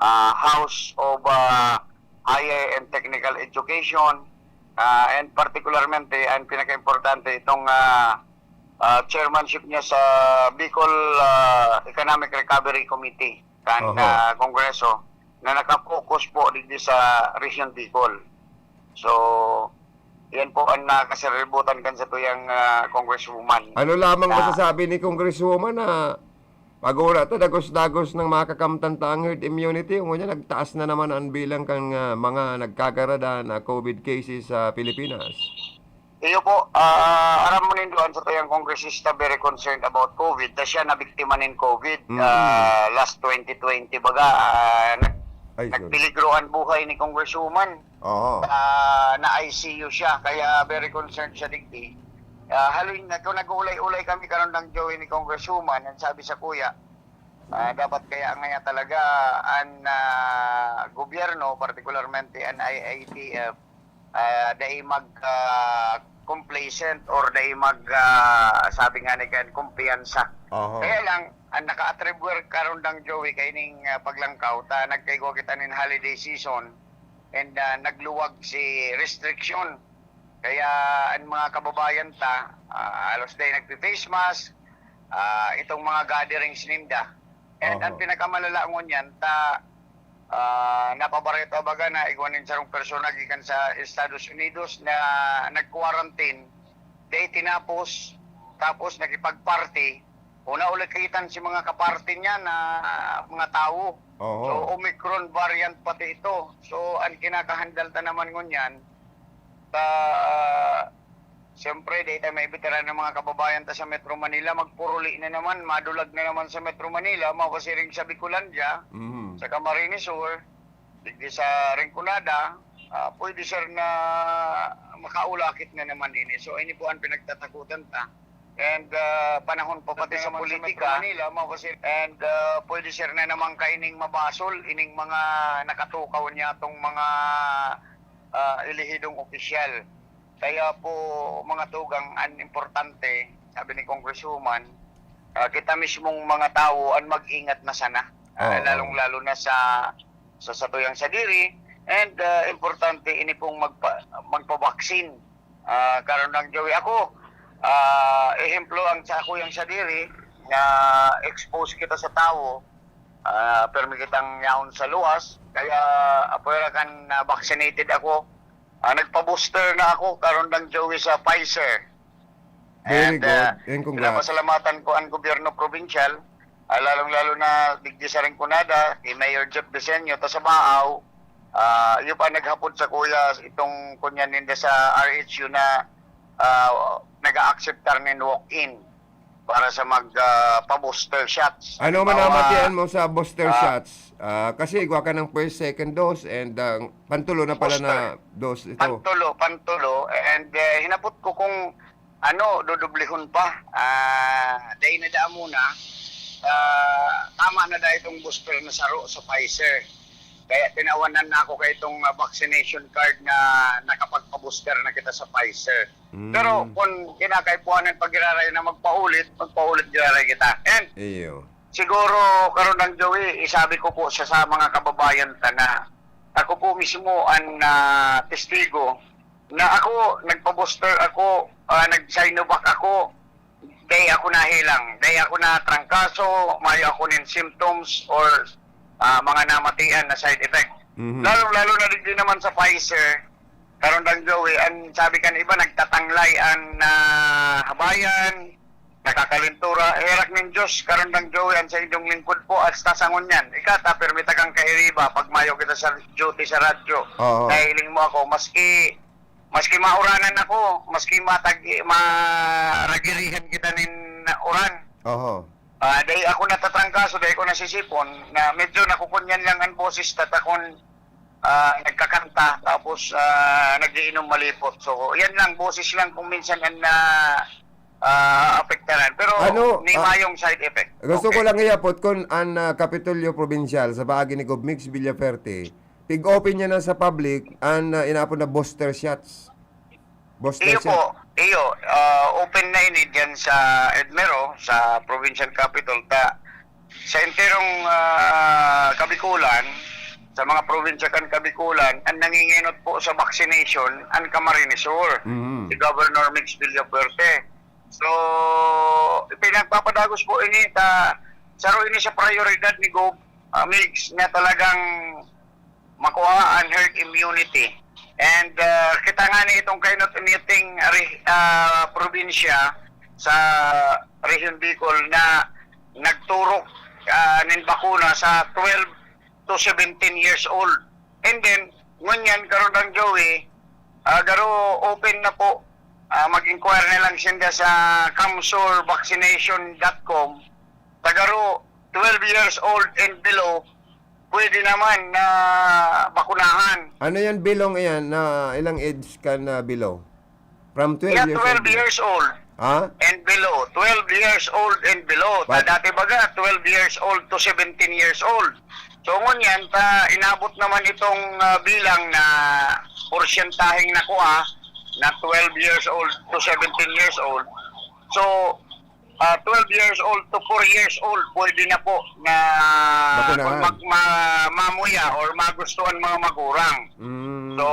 ah, House of, ah, Higher and Technical Education, ah, and particularmente, ang pinaka-importante, itong, ah, ah, chairmanship niya sa Bicol, ah, Economic Recovery Committee kan, Oho. ah, Kongreso na nakapokus po digdi sa Region Bicol. So, yan po ang nakasaributan kan satuyang, ah, congresswoman. Ano lamang Na- masasabi ni Congresswoman na pag-ura ta, dagos-dagos nang makakamtan ta ang herd immunity, ngunyan nagtaas na naman ang bilang kan, ah, mga nagkagarada na COVID cases sa Pilipinas? Iyo po, ah, aram mo nindo, ang satuyang kongresista very concerned about COVID. Na siya nabiktima nin COVID, Mm. ah, last twenty twenty baga, ah, nag-, Ay, sorry. nagpeligro ang buhay ni Congresswoman. Oo. Ah, na-I C U siya, kaya very concerned siya digdi. Ah, haloy na, kung nag-uulay-ulay kami, Karondang Joey, ni Congresswoman, ang sabi sa kuya, ah, dapat kaya ngaya talaga ang, ah, gobyerno, partikularmente ang I A T F, ah, dai mag, ah, complacent or dai mag, ah, sabi nga ni Ken, kumpiyansa. Aha. Kaya lang, ang naka-attribute, Karondang Joey, kaining, ah, paglangkaw, ta nagkaigwa kita nin holiday season and, ah, nagluwag si restriction. Kaya ang mga kababayan ta, ah, halos dai nagpi-face mask, ah, itong mga gatherings ninda. And Aha. ang pinakamalala ngunyan, ta Ah, napabareta baga na igwa nin sarong persona gikan sa Estados Unidos na nag-quarantine, dai tinapos, tapos nakipag-party. Una ulit kagitan si mga kaparte niya na mga tawo. Oho. So, Omicron variant pati ito. So, ang kinakahandal ta naman ngunyan, ta, siyempre, dai ta maibitaran ng mga kababayan ta sa Metro Manila. Magpuruli na naman, madulag na naman sa Metro Manila, mawasiring sa Bicolandia, Mhm. sa Camarines Sur, digdi sa Rinconada, ah, pwede, sir, na makaulakit na naman ini. So, ini po ang pinagtatakutan ta. And, ah, panahon pa pati sa politika. And, ah, pwede, sir, na naman kaining mabasol, ining mga nakatukaw niya tong mga, ah, elehidong opisyal. Kaya po, mga tugang, ang importante, sabi ni Congresswoman, ah, kita mismong mga tawo ang mag-ingat na sana. Ah, Oo. lalong-lalo na sa, sa satuyang sadiri. And, ah, importante, ini pong magpa-, magpabaksin. Ah, karon lang, Joey. Ako, ah, ehemplo ang sa akuyang sadiri, na expose kita sa tawo, ah, permi kitang yaon sa luwas. Kaya, apwera kan, ah, vaccinated ako, ah, nagpa-booster na ako, karon lang, Joey, sa Pfizer. Very And, good. ah, And congrats. pinapasalamatan ko ang gobyerno probinsyal, ah, lalong-lalo na digdi sa Rinconada, kay Mayor Jeff Diseño, ta sa Baao, ah, iyo pa naghapod sa kuya itong kunyan ninda sa R H U na, ah, nag-a-acceptar nin walk-in para sa mag, ah, pa-booster shots. Ano man ang Halimbawa, matian mo sa booster ah, shots? Ah, kasi igwa ka ng first, second dose, and, ah, pantulo na pala na Booster. dose ito. Pantulo, pantulo. And, eh, hinapot ko kung ano, dudublihon pa. Ah, dai na daa muna. Ah, tama na daa itong booster na saro sa Pfizer. Kaya tinawanan na ako kay itong, ah, vaccination card na nakapagpa-booster na kita sa Pfizer. Mm. Pero kung kinakaipuhanan pa giraray na magpaulit, magpaulit giraray kita. And Iyo. siguro, karon lang, Joey, isabi ko po sa, sa mga kababayan ta na ako po mismo ang, ah, testigo na ako, nagpa-booster ako, ah, nag-Sinovac ako, dai ako nahelang, dai ako natrangkaso, mayo ako nin symptoms or, ah, mga namatian na side effect. Mhm. Lalong-lalo na digdi naman sa Pfizer, karon lang, Joey, ang sabi kan iba, nagtatanglay ang, ah, habayan, nakakalintura. Herak nin Diyos, karon lang, Joey, ang sa inyong lingkod po, hasta sa ngunyan. Ika ta, permi ta kang kairiba, pag mayo kita sa duty sa radyo. Oo. Nahiling mo ako, maski, maski mauranan ako, maski matag-, maragirihan kita nin uran. Oho. Ah, dai ako natatrangkaso, dai ko nasisipon, na medyo nakukunyan lang ang boses ta, ta kun, ah, nagkakanta, tapos, ah, nagiinom malipot. So, yan lang, boses lang kung minsan ang na, ah, apektaran. Pero Ano, ni ah, mayong side effect. Gusto ko Okay. lang ihapot kun an, ah, Kapitolyo Probinsyal sa paagi ni Gov Migs Villaferte, pig-open niya na sa public an, ah, inaapod na booster shots. Booster Iyo shot. po, iyo, ah, open na ini diyan sa EDMERO, sa provincial capital. Ta, sa enterong, ah, Kabikulan, sa mga probinsya kan Kabikulan, ang nangingenot po sa vaccination, ang Camarines Sur, Mhm. si Governor Migs Villafuerte. So, pinagpapadagos po ini, ta, saro ini sa prioridad ni Gov, ah, Migs, na talagang makua an herd immunity. And, ah, kita ngani itong kainot-initing re-, ah, probinsya sa Rehiyon Bicol na nagturok, ah, nin bakuna sa twelve to seventeen years old. And then, ngunyan, karon lang, Joey, ah, garo open na po. Ah, mag-inquire na lang sinda sa kamsurvaccination dot com. Tagaro, twelve years old and below, pwede naman na bakunahan. Ano yan, bilong iyan, na ilang age ka na below? From twelve Yeah, years twelve old below. years old Ha? and below. Twelve years old and below. Ta But dati baga, twelve years old to seventeen years old. So, ngunyan, ta inabot naman itong, ah, bilang na porsyentaheng nakuha na twelve years old to seventeen years old. So, ah, twelve years old to four years old, pwede na po na Bakunahan. kung mag-, ma-, mamuya or magusto ang mga magurang. Mm. So,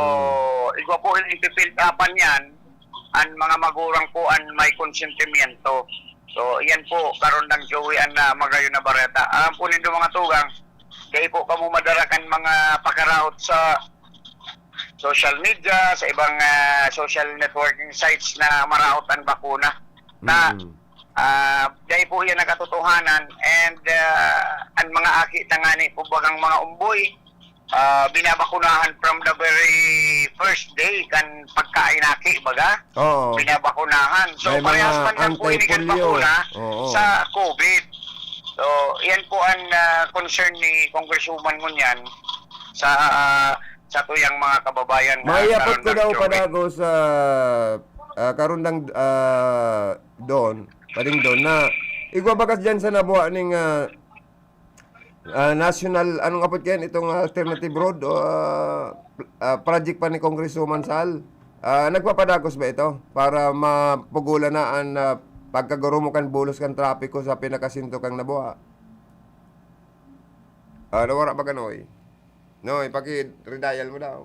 igwa po yung ipipildapan yan, ang mga magurang po ang may konsentimiento. So, yan po, karon lang, Joey, ang, ah, magayon na bareta. Alam po nindo, mga tugang, Dai po kamo madara kan mga pakaraot sa social media, sa ibang, ah, social networking sites na maraot an bakuna. Na, Mm. ah, dai po iyan nakatotohanan, and, ah, an mga aki tangani po bagang mga umboy, ah, binabakunahan from the very first day kan pagkainaki, baga. Oo. Binabakunahan. So, May mga parehas man lang po ini kan anti-polio. bakuna Oo. sa COVID. So, iyan po an, ah, concern ni Congresswoman ngunyan sa, ah, sa tuyang mga kababayan na Maiyapot ko karon daw, Joey. Padagos, ah, ah, karundang, ah, Don, Pading Don, na igwa bakas dyan sa nabuha ning, ah, ah, national, anong apod kayan, itong alternative road o, ah, ah, project pa ni Congresswoman Sal? Ah, nagpapadagos ba ito para mapugulan na an, ah, pagkagurumo kan bulos kan trapiko sa pinakasentro kan nabuha? Ah, nawara ba kanoy? No, ipaki-redial mo daw.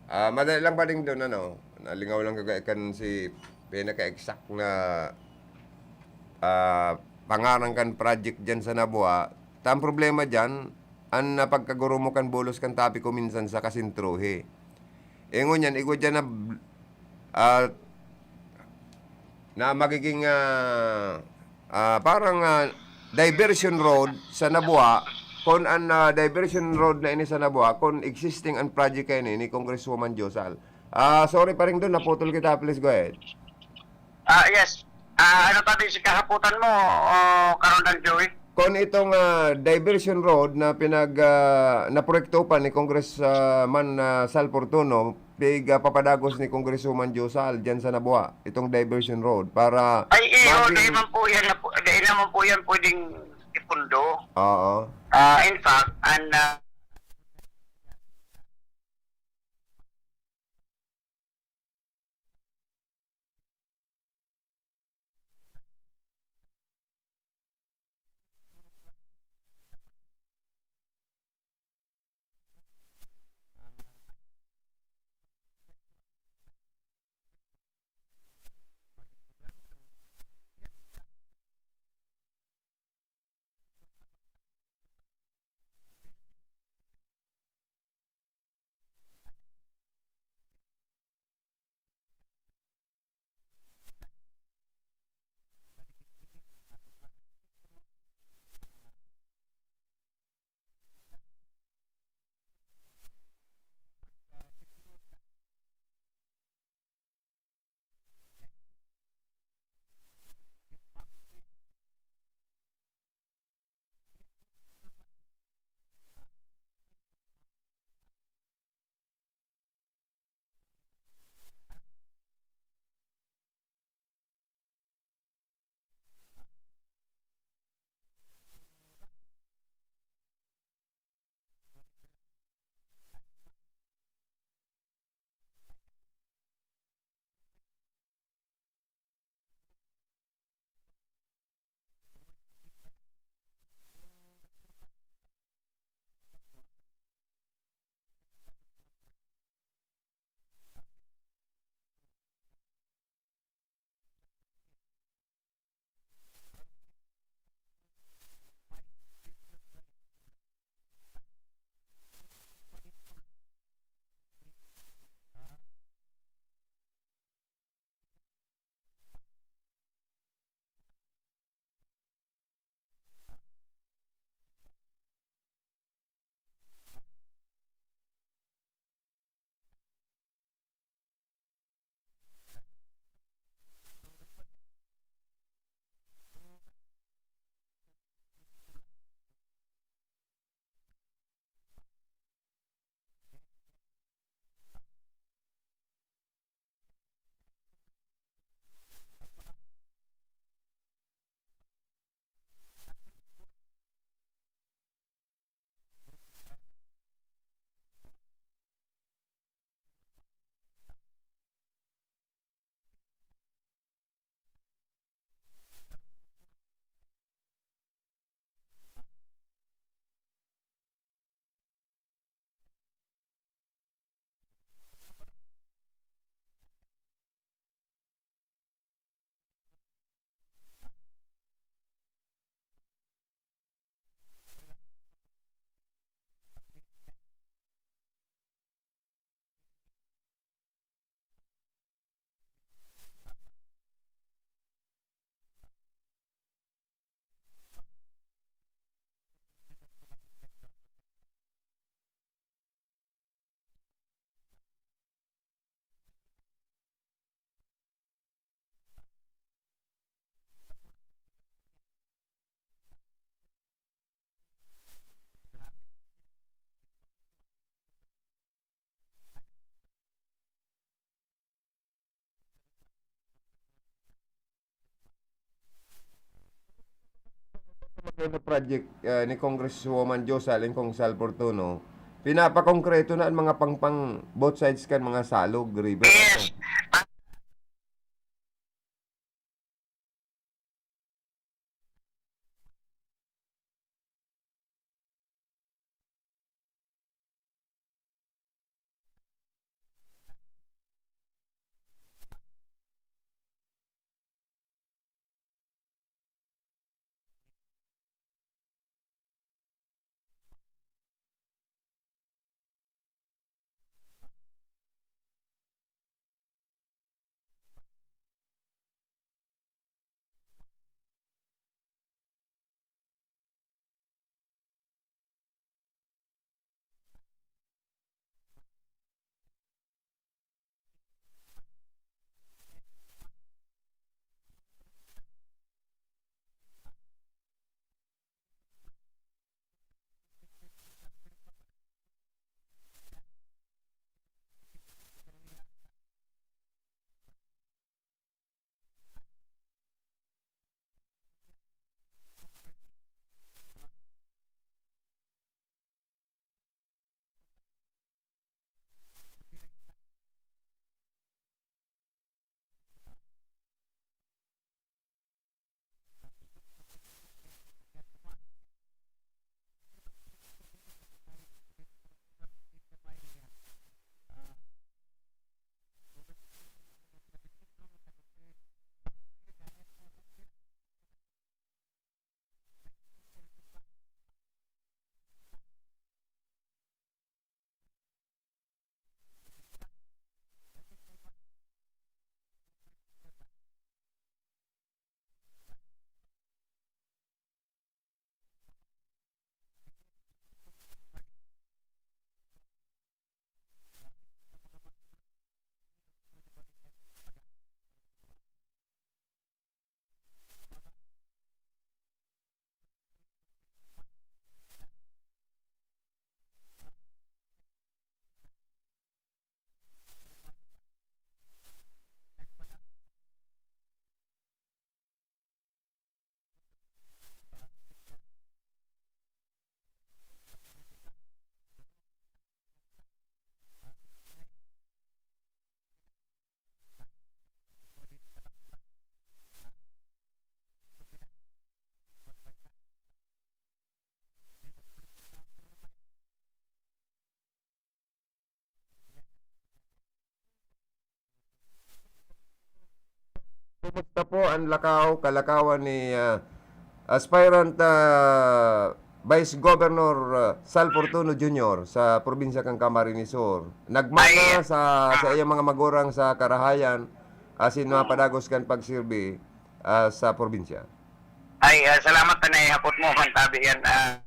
Ah, madali lang, Pading Don, ano? Nalingaw lang ka kan si pinaka-exact na, ah, pangaran kan project dyan sa nabuha. Ta ang problema dyan, an napagkagurumo kan bulos kan trapiko minsan sa kasentro, he. Eh, ngunyan, igwa dyan na, ah, na magiging, ah, ah, parang, ah, diversion road sa nabuha, kun an, ah, diversion road na ini sa nabuha, kun existing an project kaini ni Congresswoman Josal. Ah, sorry, Pading Don, naputol kita. Please go ahead. Ah, yes. Ah, ano tabi si kahapotan mo, o, karundang Joey? Kun itong, ah, diversion road na pinag, ah, naproyekto pa ni Congressman, ah, Sal Fortuno, pig, ah, papadagos ni Congresswoman Josal dyan sa nabuha, itong diversion road para Ay, iyo, maging dai man po yan na po, dai naman po yan pwedeng ipundo. Oo. Ah, in fact, an, ah, Ano project, ah, ni Congresswoman Jocelyn Kong Sal Fortuno, pinapakongkreto na ang mga pangpang both sides kan mga Salog River. Yes. Kumusta po ang lakaw, kalakawan ni, ah, aspirant, ah, Vice Governor, ah, Sal Fortuno Junior sa probinsya kan Camarines Sur? Nagmana Ay, sa, sa ah. iyang mga magurang sa karahayan, asin mapadagos kan pagsirbi, ah, sa probinsya? Ay, ah, salamat na naihapot mo kan tabi yan, ah.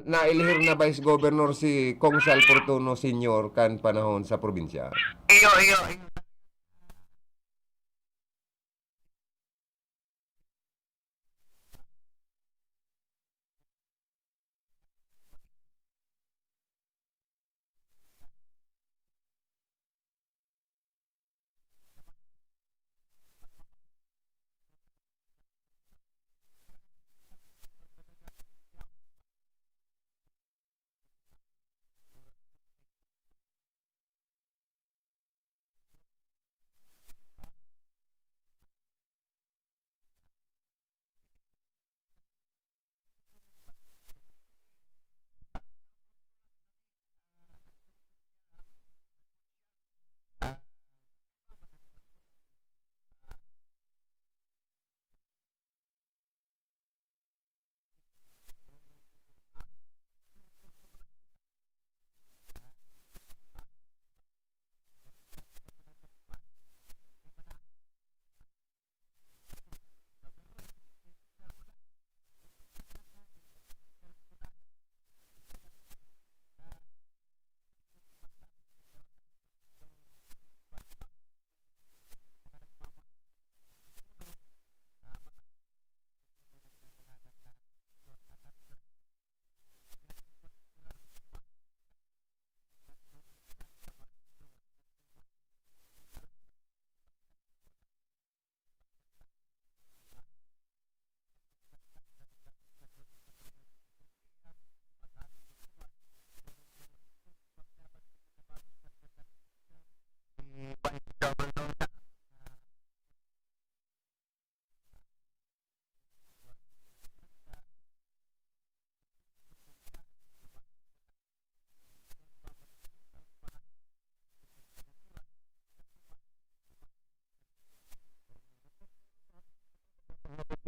naelihir na Vice Governor si Kong Sal Fortuno Senior kan panahon sa probinsya. Iyo, iyo, iyo.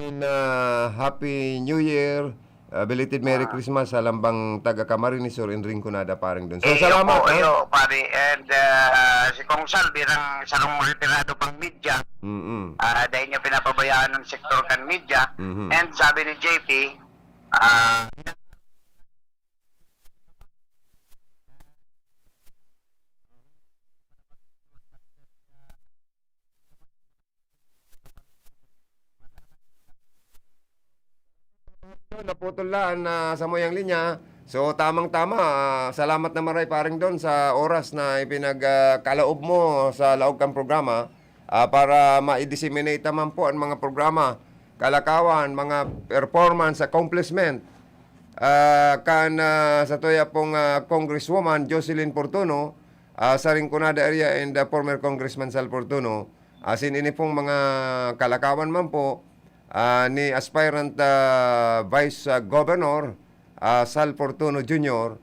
In, ah, Happy New Year, ah, belated Merry Ah. Christmas sa lambang taga Camarines Sur in Rinconada, Pareng Don. So, Iyo salamat, po, ha? Iyo, pare. And, ah, si Kong Sal, bilang sarong retirado pang media, Mm-mm. ah, dahil niya pinapabayaan ng sektor kan media. Mhm. And sabi ni J P, ah, Naputol na an, ah, samuyang linya. So, tamang-tama, ah, salamat na maray, Pareng Don, sa oras na ipinag, ah, kaloob mo sa laog kan programa, ah, para ma-disseminate naman po ang mga programa, kalakawan, mga performance, accomplishment, ah, kan, ah, satuya pong, ah, Congresswoman Jocelyn Fortuno, ah, sa Rinconada area, and, ah, former Congressman Sal Fortuno. Asin ini pong mga kalakawan man po, ah, ni aspirant, ah, Vice, ah, Governor, ah, Sal Fortuno Junior,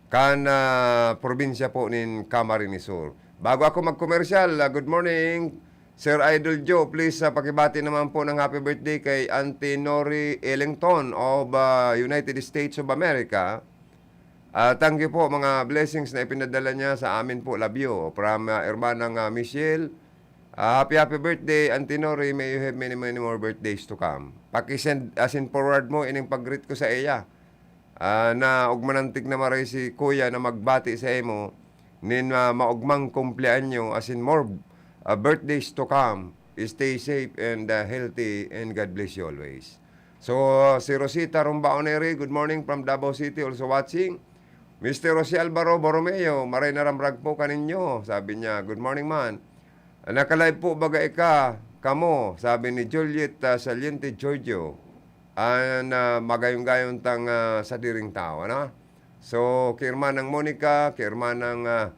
kan, ah, probinsya po nin Camarines Sur. Bago ako magkomersyal, ah, good morning, Sir Idol Joe. Please, ah, pakibati naman po ng happy birthday kay Auntie Nori Ellington of, ah, United States of America. Ah, thank you po, mga blessings na ipinadala niya sa amin po, love you. From, ah, Hermanang, ah, Michelle, ah, happy, happy birthday, Auntie Nori. May you have many, many more birthdays to come. Paki-send, asin forward mo ining pag-greet ko sa iya. Ah, na ugmanantig na maray si Kuya na magbati sa imo, nin, ah, maugmang kumpleanyo, asin more, ah, birthdays to come. Stay safe and, ah, healthy, and God bless you always. So, si Rosita Rumbao Neri, good morning from Davao City, also watching. Mister Jose Alvaro Borromeo, maray na ramrag po kaninyo, sabi niya, "Good morning, man." "Naka-live po baga ika, kamo," sabi ni Juliet, ah, Saliente Giorgio. An, ah, magayong-gayon tang, ah, sadiring tawo, ano? So, ki Hermanang Monica, ki Hermanang, ah,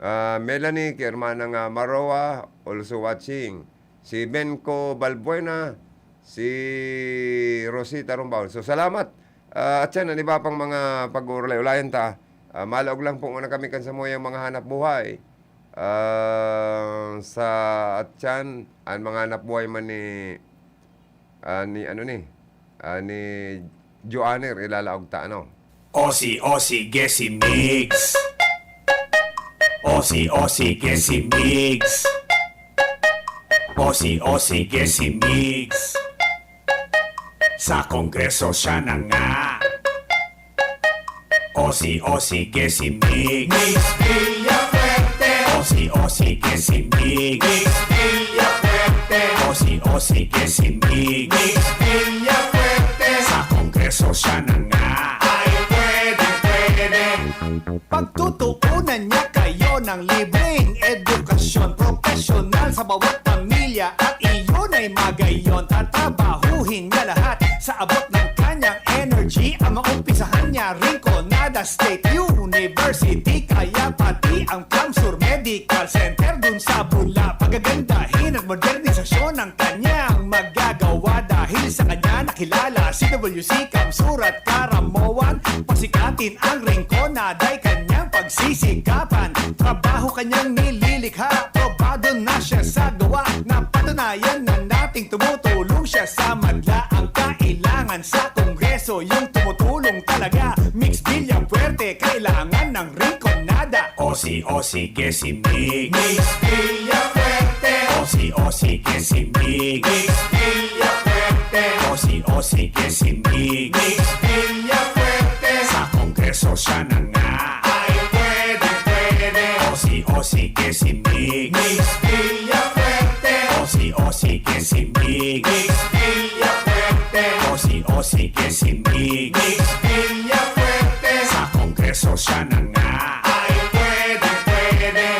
ah, Melanie, ki Hermanang, ah, Maroa, also watching. Si Benco Balbuena, si Rosita Rumbao. So, salamat. Ah, at yan, an iba pang mga pag-uulay-ulayan ta. Ah, malaog lang po muna kami kan samuyang mga hanap buhay. Ah, sa, at yan, an mga hanap buhay man ni, ah, ni, ano ni, ah, ni Joanner, ilalaog ta, ano? Osi, osi, gesi, mix. Osi, osi, gesi, mix. Osi, osi, gesi, mix. Sa Kongreso siya na nga. Osi-osi ke si Mig. Mix Villafuerte. Osi-osi ke si Mig. Mix Villafuerte. Osi-osi ke si Mig. Mix Villafuerte. Sa Kongreso siya na nga. Ay, pwede, pwede. Pagtutuunan niya kayo ng libreng edukasyon, profesional sa bawat pamilya, at iyon ay magayon. Tatrabahuhin niya lahat sa abot ng kanyang energy. Ang maumpisahan niya, Rinconada State University, kaya pati ang CamSur Medical Center dun sa Bula. Pagagandahin at modernisasyon ang kanyang magagawa. Dahil sa kanya nakilala si W C CamSur at Caramoan. Pasikatin ang Rinconada ay kanyang pagsisikapan. Trabaho kanyang nililikha, probado na siya sa gawa. Napatunayan na nating tumutulong siya sa madla. Ang kailangan sa Kongreso, yung tumutulong talaga. Mix Villafuerte, kailangan ng Rinconada. Osi-osi ke si Mig. Mix Villafuerte. Osi-osi ke si Mig. Mix Villafuerte. Osi-osi ke si Mig. Mix Villafuerte. Sa Kongreso siya na nga. Ay, pwede, pwede. Osi-osi ke si Mig. Mix Villafuerte. Osi-osi ke si Mig. Mix Villafuerte. Osi-osi ke si Mig. Mix Villafuerte. Sa Kongreso siya na nga. Ay, pwede, pwede.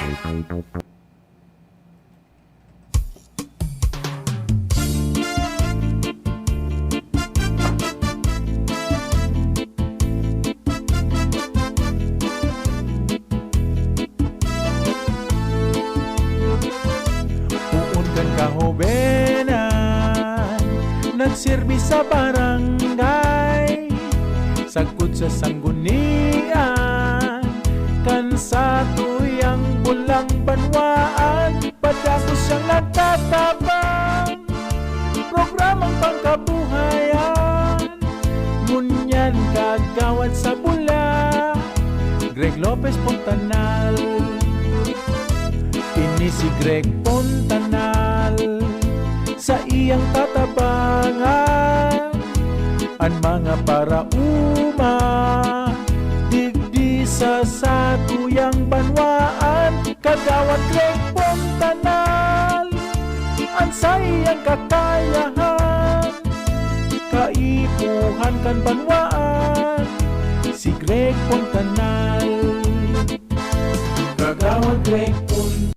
Poon kan kahobenan, nagserbi sa barangay, sagkod sa sanggunian, kan satuyang bulang banwaan, padagos siyang nagtatabang. Programang pangkabuhayan, ngunyan kagawad sa Bula, Greg Lopez Fontanal. Ini si Greg Fontanal, saiyang tatabangan an mga paraoma digdi sa satuyang banwaan. Kagawad Greg Fontanal, an saiyang kakayahan, kaipuhan kan banwaan, si Greg Fontanal. Kagawad Greg Fontanal.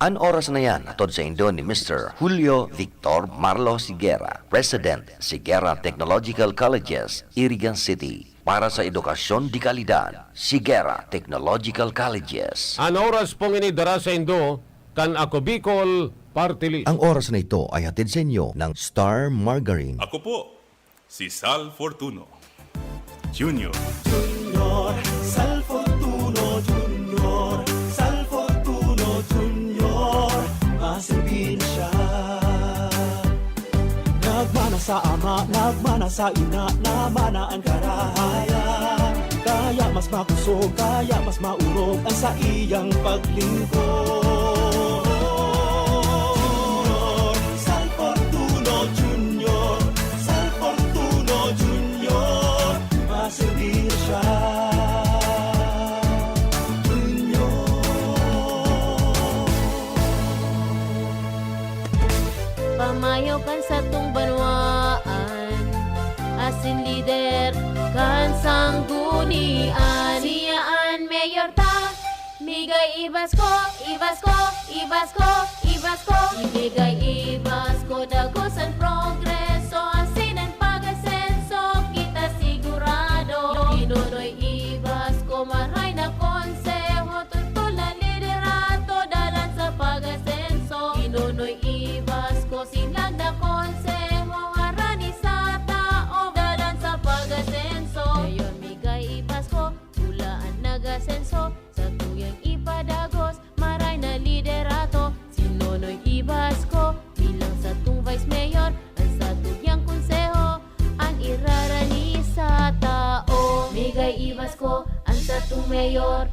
An oras na yan, hatod saindo ni Mister Julio Victor Marlo Siguera, President, Siguera Technological Colleges, Irigan City. Para sa edukasyon de kalidad, Siguera Technological Colleges. An oras pong ini dara saindo kan Ako Bicol Party List. Ang oras na ito ay hatid sa inyo ng Star Margarine. Ako po, si Sal Fortuno Junior. Junior, Sal Fortuno Junior, Sal Fortuno Junior, maserbi na siya. Nagmana sa ama, nagmana sa ina, namana an karahayan. Kaya mas makusog, kaya mas maurog ang saiyang paglingkod. Junior, Sal Fortuno Junior, Sal Fortuno Junior, maserbi na siya. Junior. Pamayo kan satong banwaan, asin lider kan sanggunian. Siya an mayor ta, Migay i-Basko, i-Basko, i-Basko, i-Basko. Migay i-Basko, dagos an progreso, asin an pag-asenso, kita sigurado. Ni Nonoy i-Basko, maray na konseho, tutol na liderato, dalan sa pag-asenso. Ni Nonoy i-Basko, sinlag na konseho, harani sa tawo, dalan sa pag-asenso. Mayor Migay i-Basko, Bula an nag-asenso, satuyang ipadagos, maray na liderato. Si Nonoy i-Basko, bilang satong vice mayor, an satuyang konseho, an irarani sa tawo. Migay i-Basko, an satong mayor.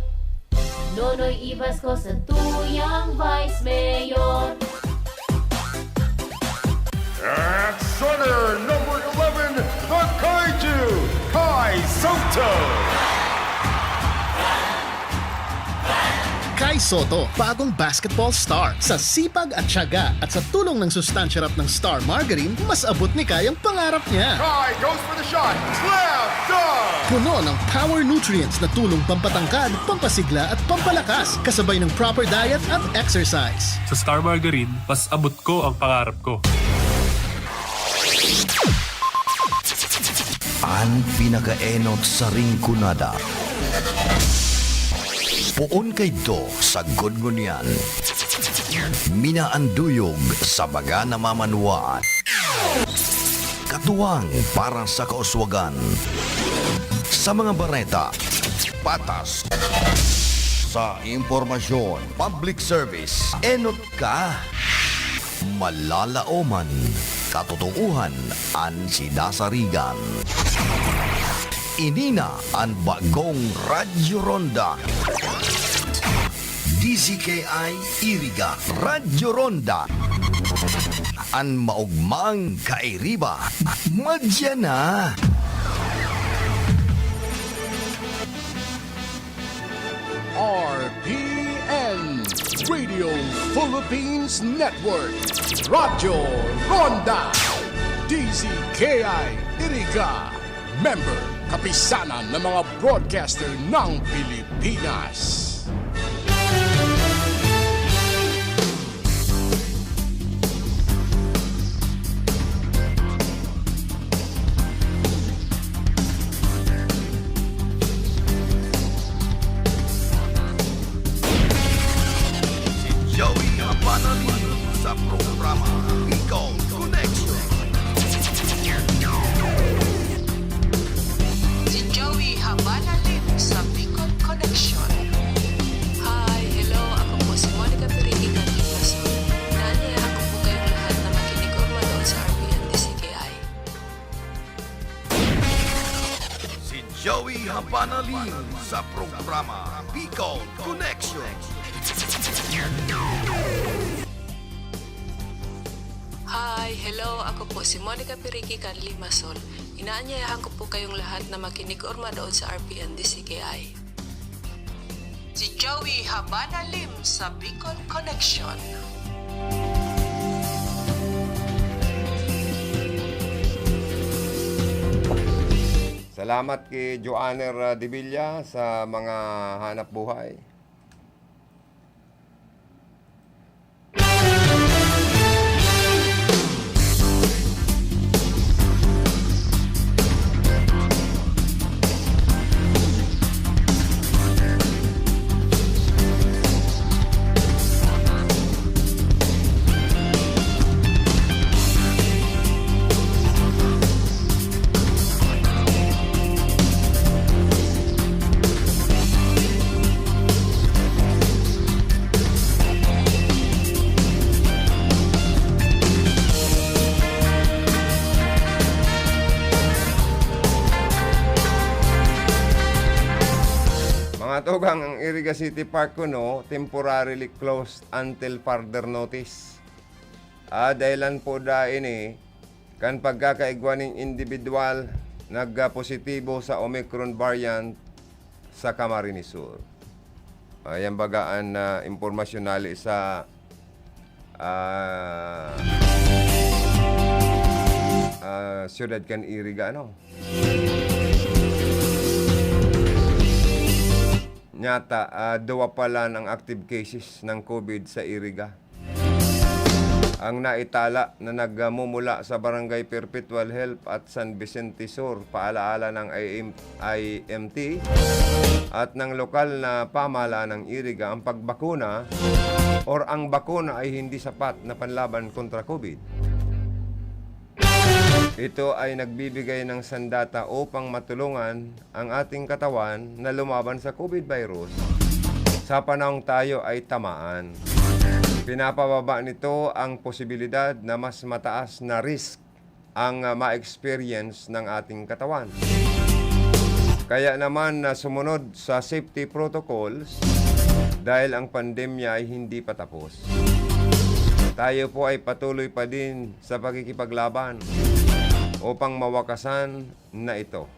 Nonoy i-Basko, satuyang vice mayor. At Sonic number The Kaiju, Kai Soto. Kai Soto, bagong basketball star. Sa sipag at tiyaga at sa tulong ng sustansya rap ng Star Margarine, mas abot ni Kai ang pangarap niya. Kai goes for the shot. Slam dunk! Puno ng power nutrients na tulong pampatangkad, pampasigla at pampalakas, kasabay ng proper diet at exercise. Sa Star Margarine, mas abot ko ang pangarap ko. An pinakaenot sa Rinconada. Poon kaidto sa Gudgunian. Minaanduyog sa baga na mamanwaan. Katuwang para sa kauswagan. Sa mga bareta, patas. Sa impormasyon, public service, enot ka. Malalaoman, katotoohan an sinasarigan. Ini na an bagong Radyo Ronda. D Z K I Iriga, Radyo Ronda. An maugmang kairiba, madya na. R P N, Radio Philippines Network, Radyo Ronda, D Z K I Iriga, member, Kapisanan ng mga Broadcaster ng Pilipinas. Si Joey Habana Lino sa programa Bicol Connection. Si Joey Habana Lino sa Bicol Connection. Hi, hello, ako po si Monica Pirigi Candidazo. Inaanyayahan ko po kayong lahat na makinig or manood sa R P N D Z K I. Si Joey Habana Lino sa programa Bicol Connection. Hi, hello, ako po si Monica Pirigi Canlimason. Inaanyayahan ko po kayong lahat na makinig or manood sa R P N D Z K I. Si Joey Habana Lim sa Bicol Connection. Salamat ki Joanner, ah, Debilla sa mga hanap buhay. Mga tugang, ang Iriga City Park kuno temporarily closed until further notice. Ah, dahilan po da ini kan pagkakaigwa nin indibidwal nagpositibo sa Omicron variant sa Camarines Sur. Ayan baga an, ah, impormasyon hali sa, ah, ah, siyudad kan Iriga, ano? Nyata, ah, duwa pa lang ang active cases ng COVID sa Iriga. Ang naitala na nagmumula sa Barangay Perpetual Health at San Vicente Sur, paalaala ng I M, I M T at ng lokal na pamahalaan ng Iriga, ang pagbakuna or ang bakuna ay hindi sapat na panlaban kontra COVID. Ito ay nagbibigay ng sandata upang matulungan ang ating katawan na lumaban sa COVID virus sa panahong tayo ay tamaan. Pinapababa nito ang posibilidad na mas mataas na risk ang, ah, ma-experience ng ating katawan. Kaya naman na sumunod sa safety protocols dahil ang pandemya ay hindi pa tapos. Tayo po ay patuloy pa din sa pakikipaglaban. upang mawakasan na ito.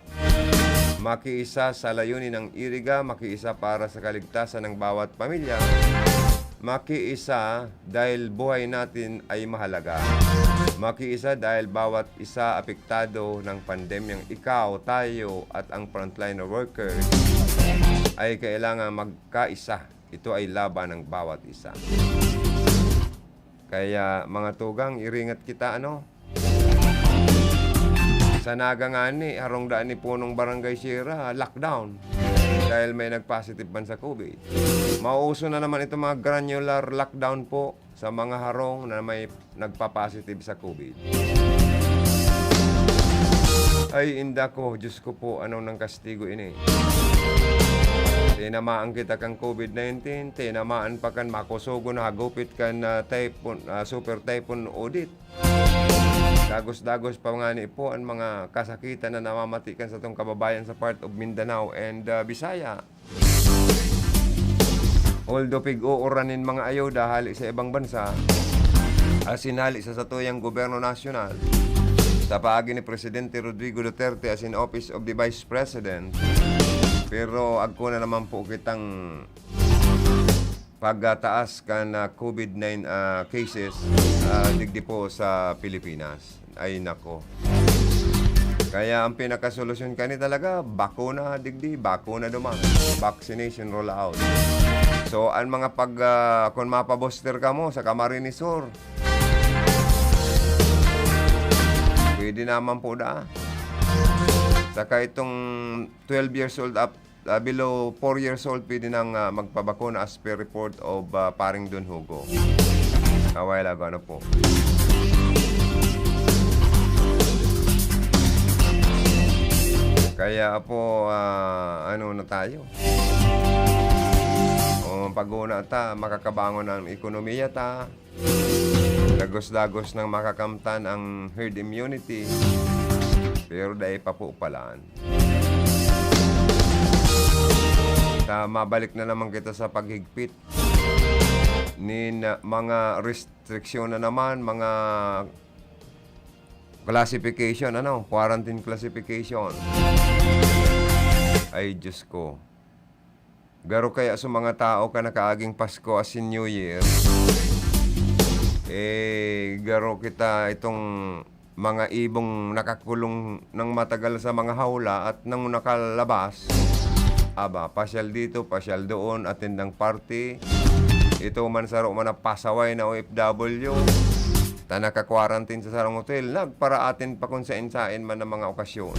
Makiisa sa layunin ng IRIGA, makiisa para sa kaligtasan ng bawat pamilya, makiisa dahil buhay natin ay mahalaga. Makiisa dahil bawat isa apektado ng pandemyang ikaw, tayo, at ang frontliner workers ay kailangan magkaisa. Ito ay laban ng bawat isa. Kaya, mga tugang, iringat kita, ano? Sa Naga ngani, harong daan ni punong Barangay Sierra, lockdown. Dahil may nag-positive man sa COVID. Mauuso na naman itong mga granular lockdown po sa mga harong na may nagpa-positive sa COVID. Ay, inda ko, Diyos ko po, anong nang kastigo ini? Tinamaan kita kan COVID nineteen, tinamaan pa kan makusogon na hagupit kan, ah, typhoon, ah, super typhoon Odette. Dagos-dagos pa ngani po an mga kasakitan na namamati kan satong kababayan sa part of Mindanao and, ah, Bisaya. Although pig-uuran nin mga ayuda hali sa ibang bansa, asin hali sa satuyang gobyerno nasyonal, sa paagi ni Presidente Rodrigo Duterte asin Office of the Vice President, pero agko na naman po kitang pagtaas kan, ah, COVID nine, ah, cases, ah, digdi po sa Pilipinas. Ay, nako. Kaya ang pinakasolusyon kani talaga, bakuna digdi, bakuna duman. Vaccination rollout. So, ang mga pag, ah, kung mapa-booster kamo sa Camarines Sur, pwede naman po da. Saka itong twelve years old up ah, below four years old, pwede nang, ah, magpabakuna as per report of, ah, Paring Don Hugo. A while ago, ano po. Kaya po, ah, ano na tayo? O, pag-una ta, makakabangon ang ekonomiya ta. Dagos-dagos nang makakamtan ang herd immunity, pero dai pa po palan. Ta, mabalik na naman kita sa paghigpit nin, ah, mga restriksyon na naman, mga classification, ano, quarantine classification. Ay, Diyos ko. Garo kaya sa mga tao kan nakaaging Pasko asin New Year, eh, garo kita itong mga ibong nakakulong nang matagal sa mga hawla at nang nakalabas, aba, pasyal dito, pasyal doon, attend ng party. Ito man saro man na pasaway na O F W, ta naka-quarantine sa sarong hotel, nagparaattend pa kung sain-sain man ang mga okasyon.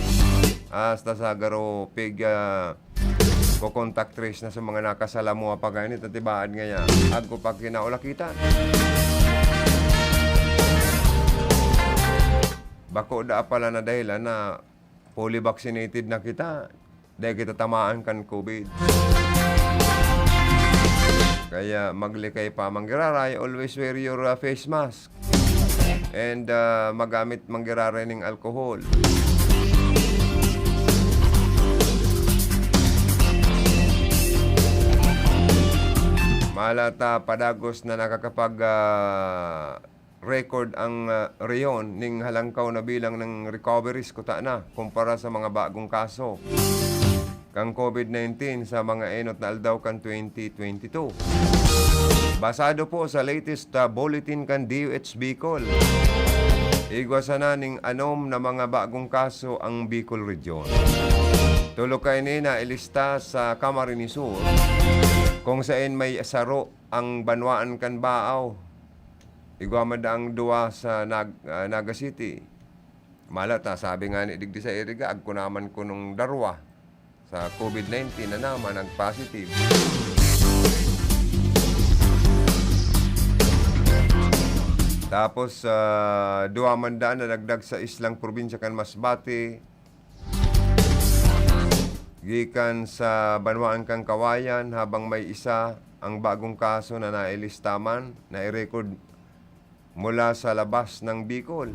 Hasta sa garo pig, ah, ko-contact trace na sa mga nakasalamuha pa kaini, ta tibaad ngaya, agko pa kinaulakitan. Bako daa pala na dahilan na fully vaccinated na kita, dai kita tamaan kan COVID. Kaya maglikay pa, manggiraray, always wear your, ah, face mask. And, ah, magamit, manggiraray ning alcohol. Malat, ah, padagos na nakakapag, ah, record ang, ah, rehiyon ning halangkaw na bilang ng recoveries kuta na kumpara sa mga bagong kaso kan COVID nineteen sa mga enot na aldaw kan twenty twenty-two. Basado po sa latest, ah, bulletin kan D O H Bicol, igwa sana ning anom na mga bagong kaso ang Bicol Region. Tulo kaini na ilista sa Camarines Sur, kung sain may saro ang banwaan kan Baao. Igwa man daang duwa sa Nag-, ah, Naga City. Malat, ah, sabi nga ni digdi sa Iriga, agko naman kunong darwa sa COVID nineteen na naman nag-positive. Tapos, ah, duwa man daan na dagdag sa islang probinsya kan Masbate, gikan sa banwaan kan Kawayan, habang may isa ang bagong kaso na nailista man, na-record mula sa labas ng Bicol.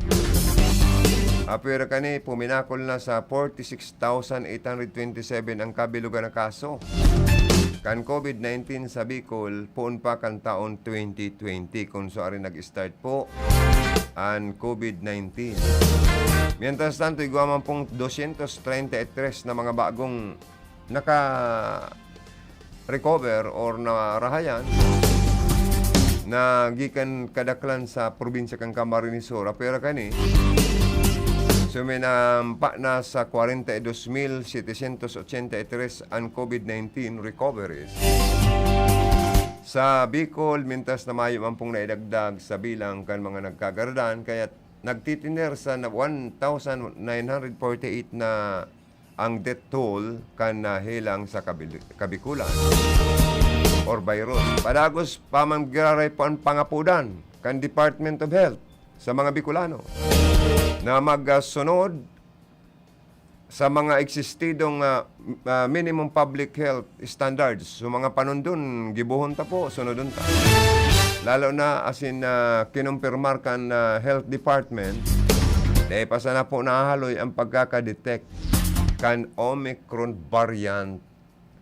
Apwera kani, puminakol na sa forty-six thousand eight hundred twenty-seven ang kabilugan na kaso kan COVID nineteen sa Bicol, poon pa kan taon twenty twenty, kun suari nag-start po an COVID nineteen. Mientras tanto, igwa man pong dosyentos treinta y tres na mga bagong naka-recover or narahayan na gikan kadaklan sa probinsya kan Camarines Sur. Apwera kani, suminampa na sa kwarenta y dos mil setecientos ochenta y tres an COVID nineteen recoveries. Sa Bicol, mintas na mayo man pong naidagdag sa bilang kan mga nagkagaradan, kaya nagtitiner sa na, one thousand nine hundred forty-eight na ang death toll kan nahelang sa kabil-, kabikulan or virus. Padagos pa man giraray po ang pangapodan kan Department of Health sa mga Bicolano na magsunod sa mga eksistidong, ah, m-, ah, minimum public health standards. So, mga panundon, gibohon ta po, sunodon ta. Lalo na, asin, ah, kinumpirmar kan, ah, Health Department, dai pa sana po nahahaloy ang pagkaka-detect kan Omicron variant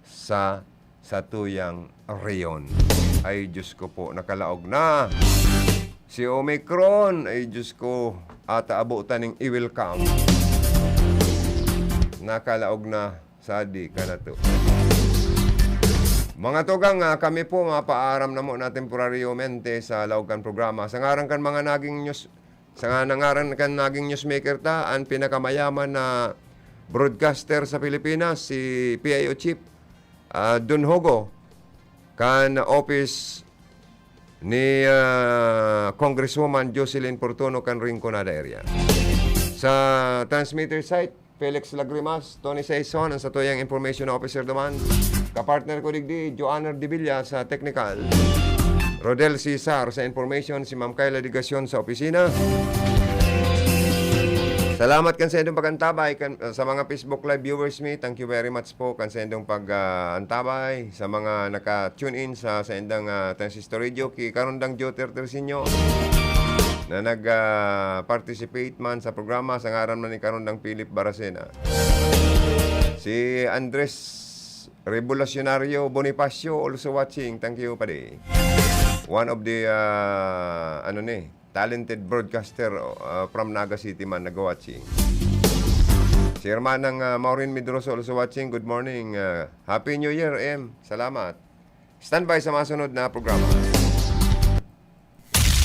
sa satuyang rehiyon. Ay, Diyos ko po, nakalaog na si Omicron. Ay, Diyos ko, ata abutan ning i-welcome. Nakalaog na, sadi ka na to. Mga tugang, ah, kami po, mapaaram na muna temporaryomente sa laog kan programa. Sa ngaran kan mga naging news, sa nga-, ngaran kan naging newsmaker ta, an pinakamayaman na broadcaster sa Pilipinas, si P I O Chief, ah, Don Hugo, kan office ni, ah, Congresswoman Jocelyn Portuno kan Rinconada area. Sa transmitter site, Felix Lagrimas, Tony Saison, ang satuyang information officer naman. Kapartner ko digdi, Joanner Divilla sa technical. Rodel Cesar sa information, si Ma'am Kyla Digacion sa opisina. Salamat kan sa indong pag-antabay kan, sa mga Facebook Live viewers mi. Thank you very much po kan sa indong pag, ah, antabay. Sa mga naka-tune in sa, sa indang, ah, transistor radio, ki Karondang Joter Tersinyo na nag, ah, participate man sa programa sa ngaran man ni Karondang Philip Baracena. Si Andres Revolucionario Bonifacio also watching. Thank you, padi. One of the, ah, ano ni, talented broadcaster, ah, from Naga City man nag-watching. Si Hermanang, ah, Maureen Medroso also watching. Good morning. Ah, Happy New Year, M. Salamat. Standby sa masunod na programa.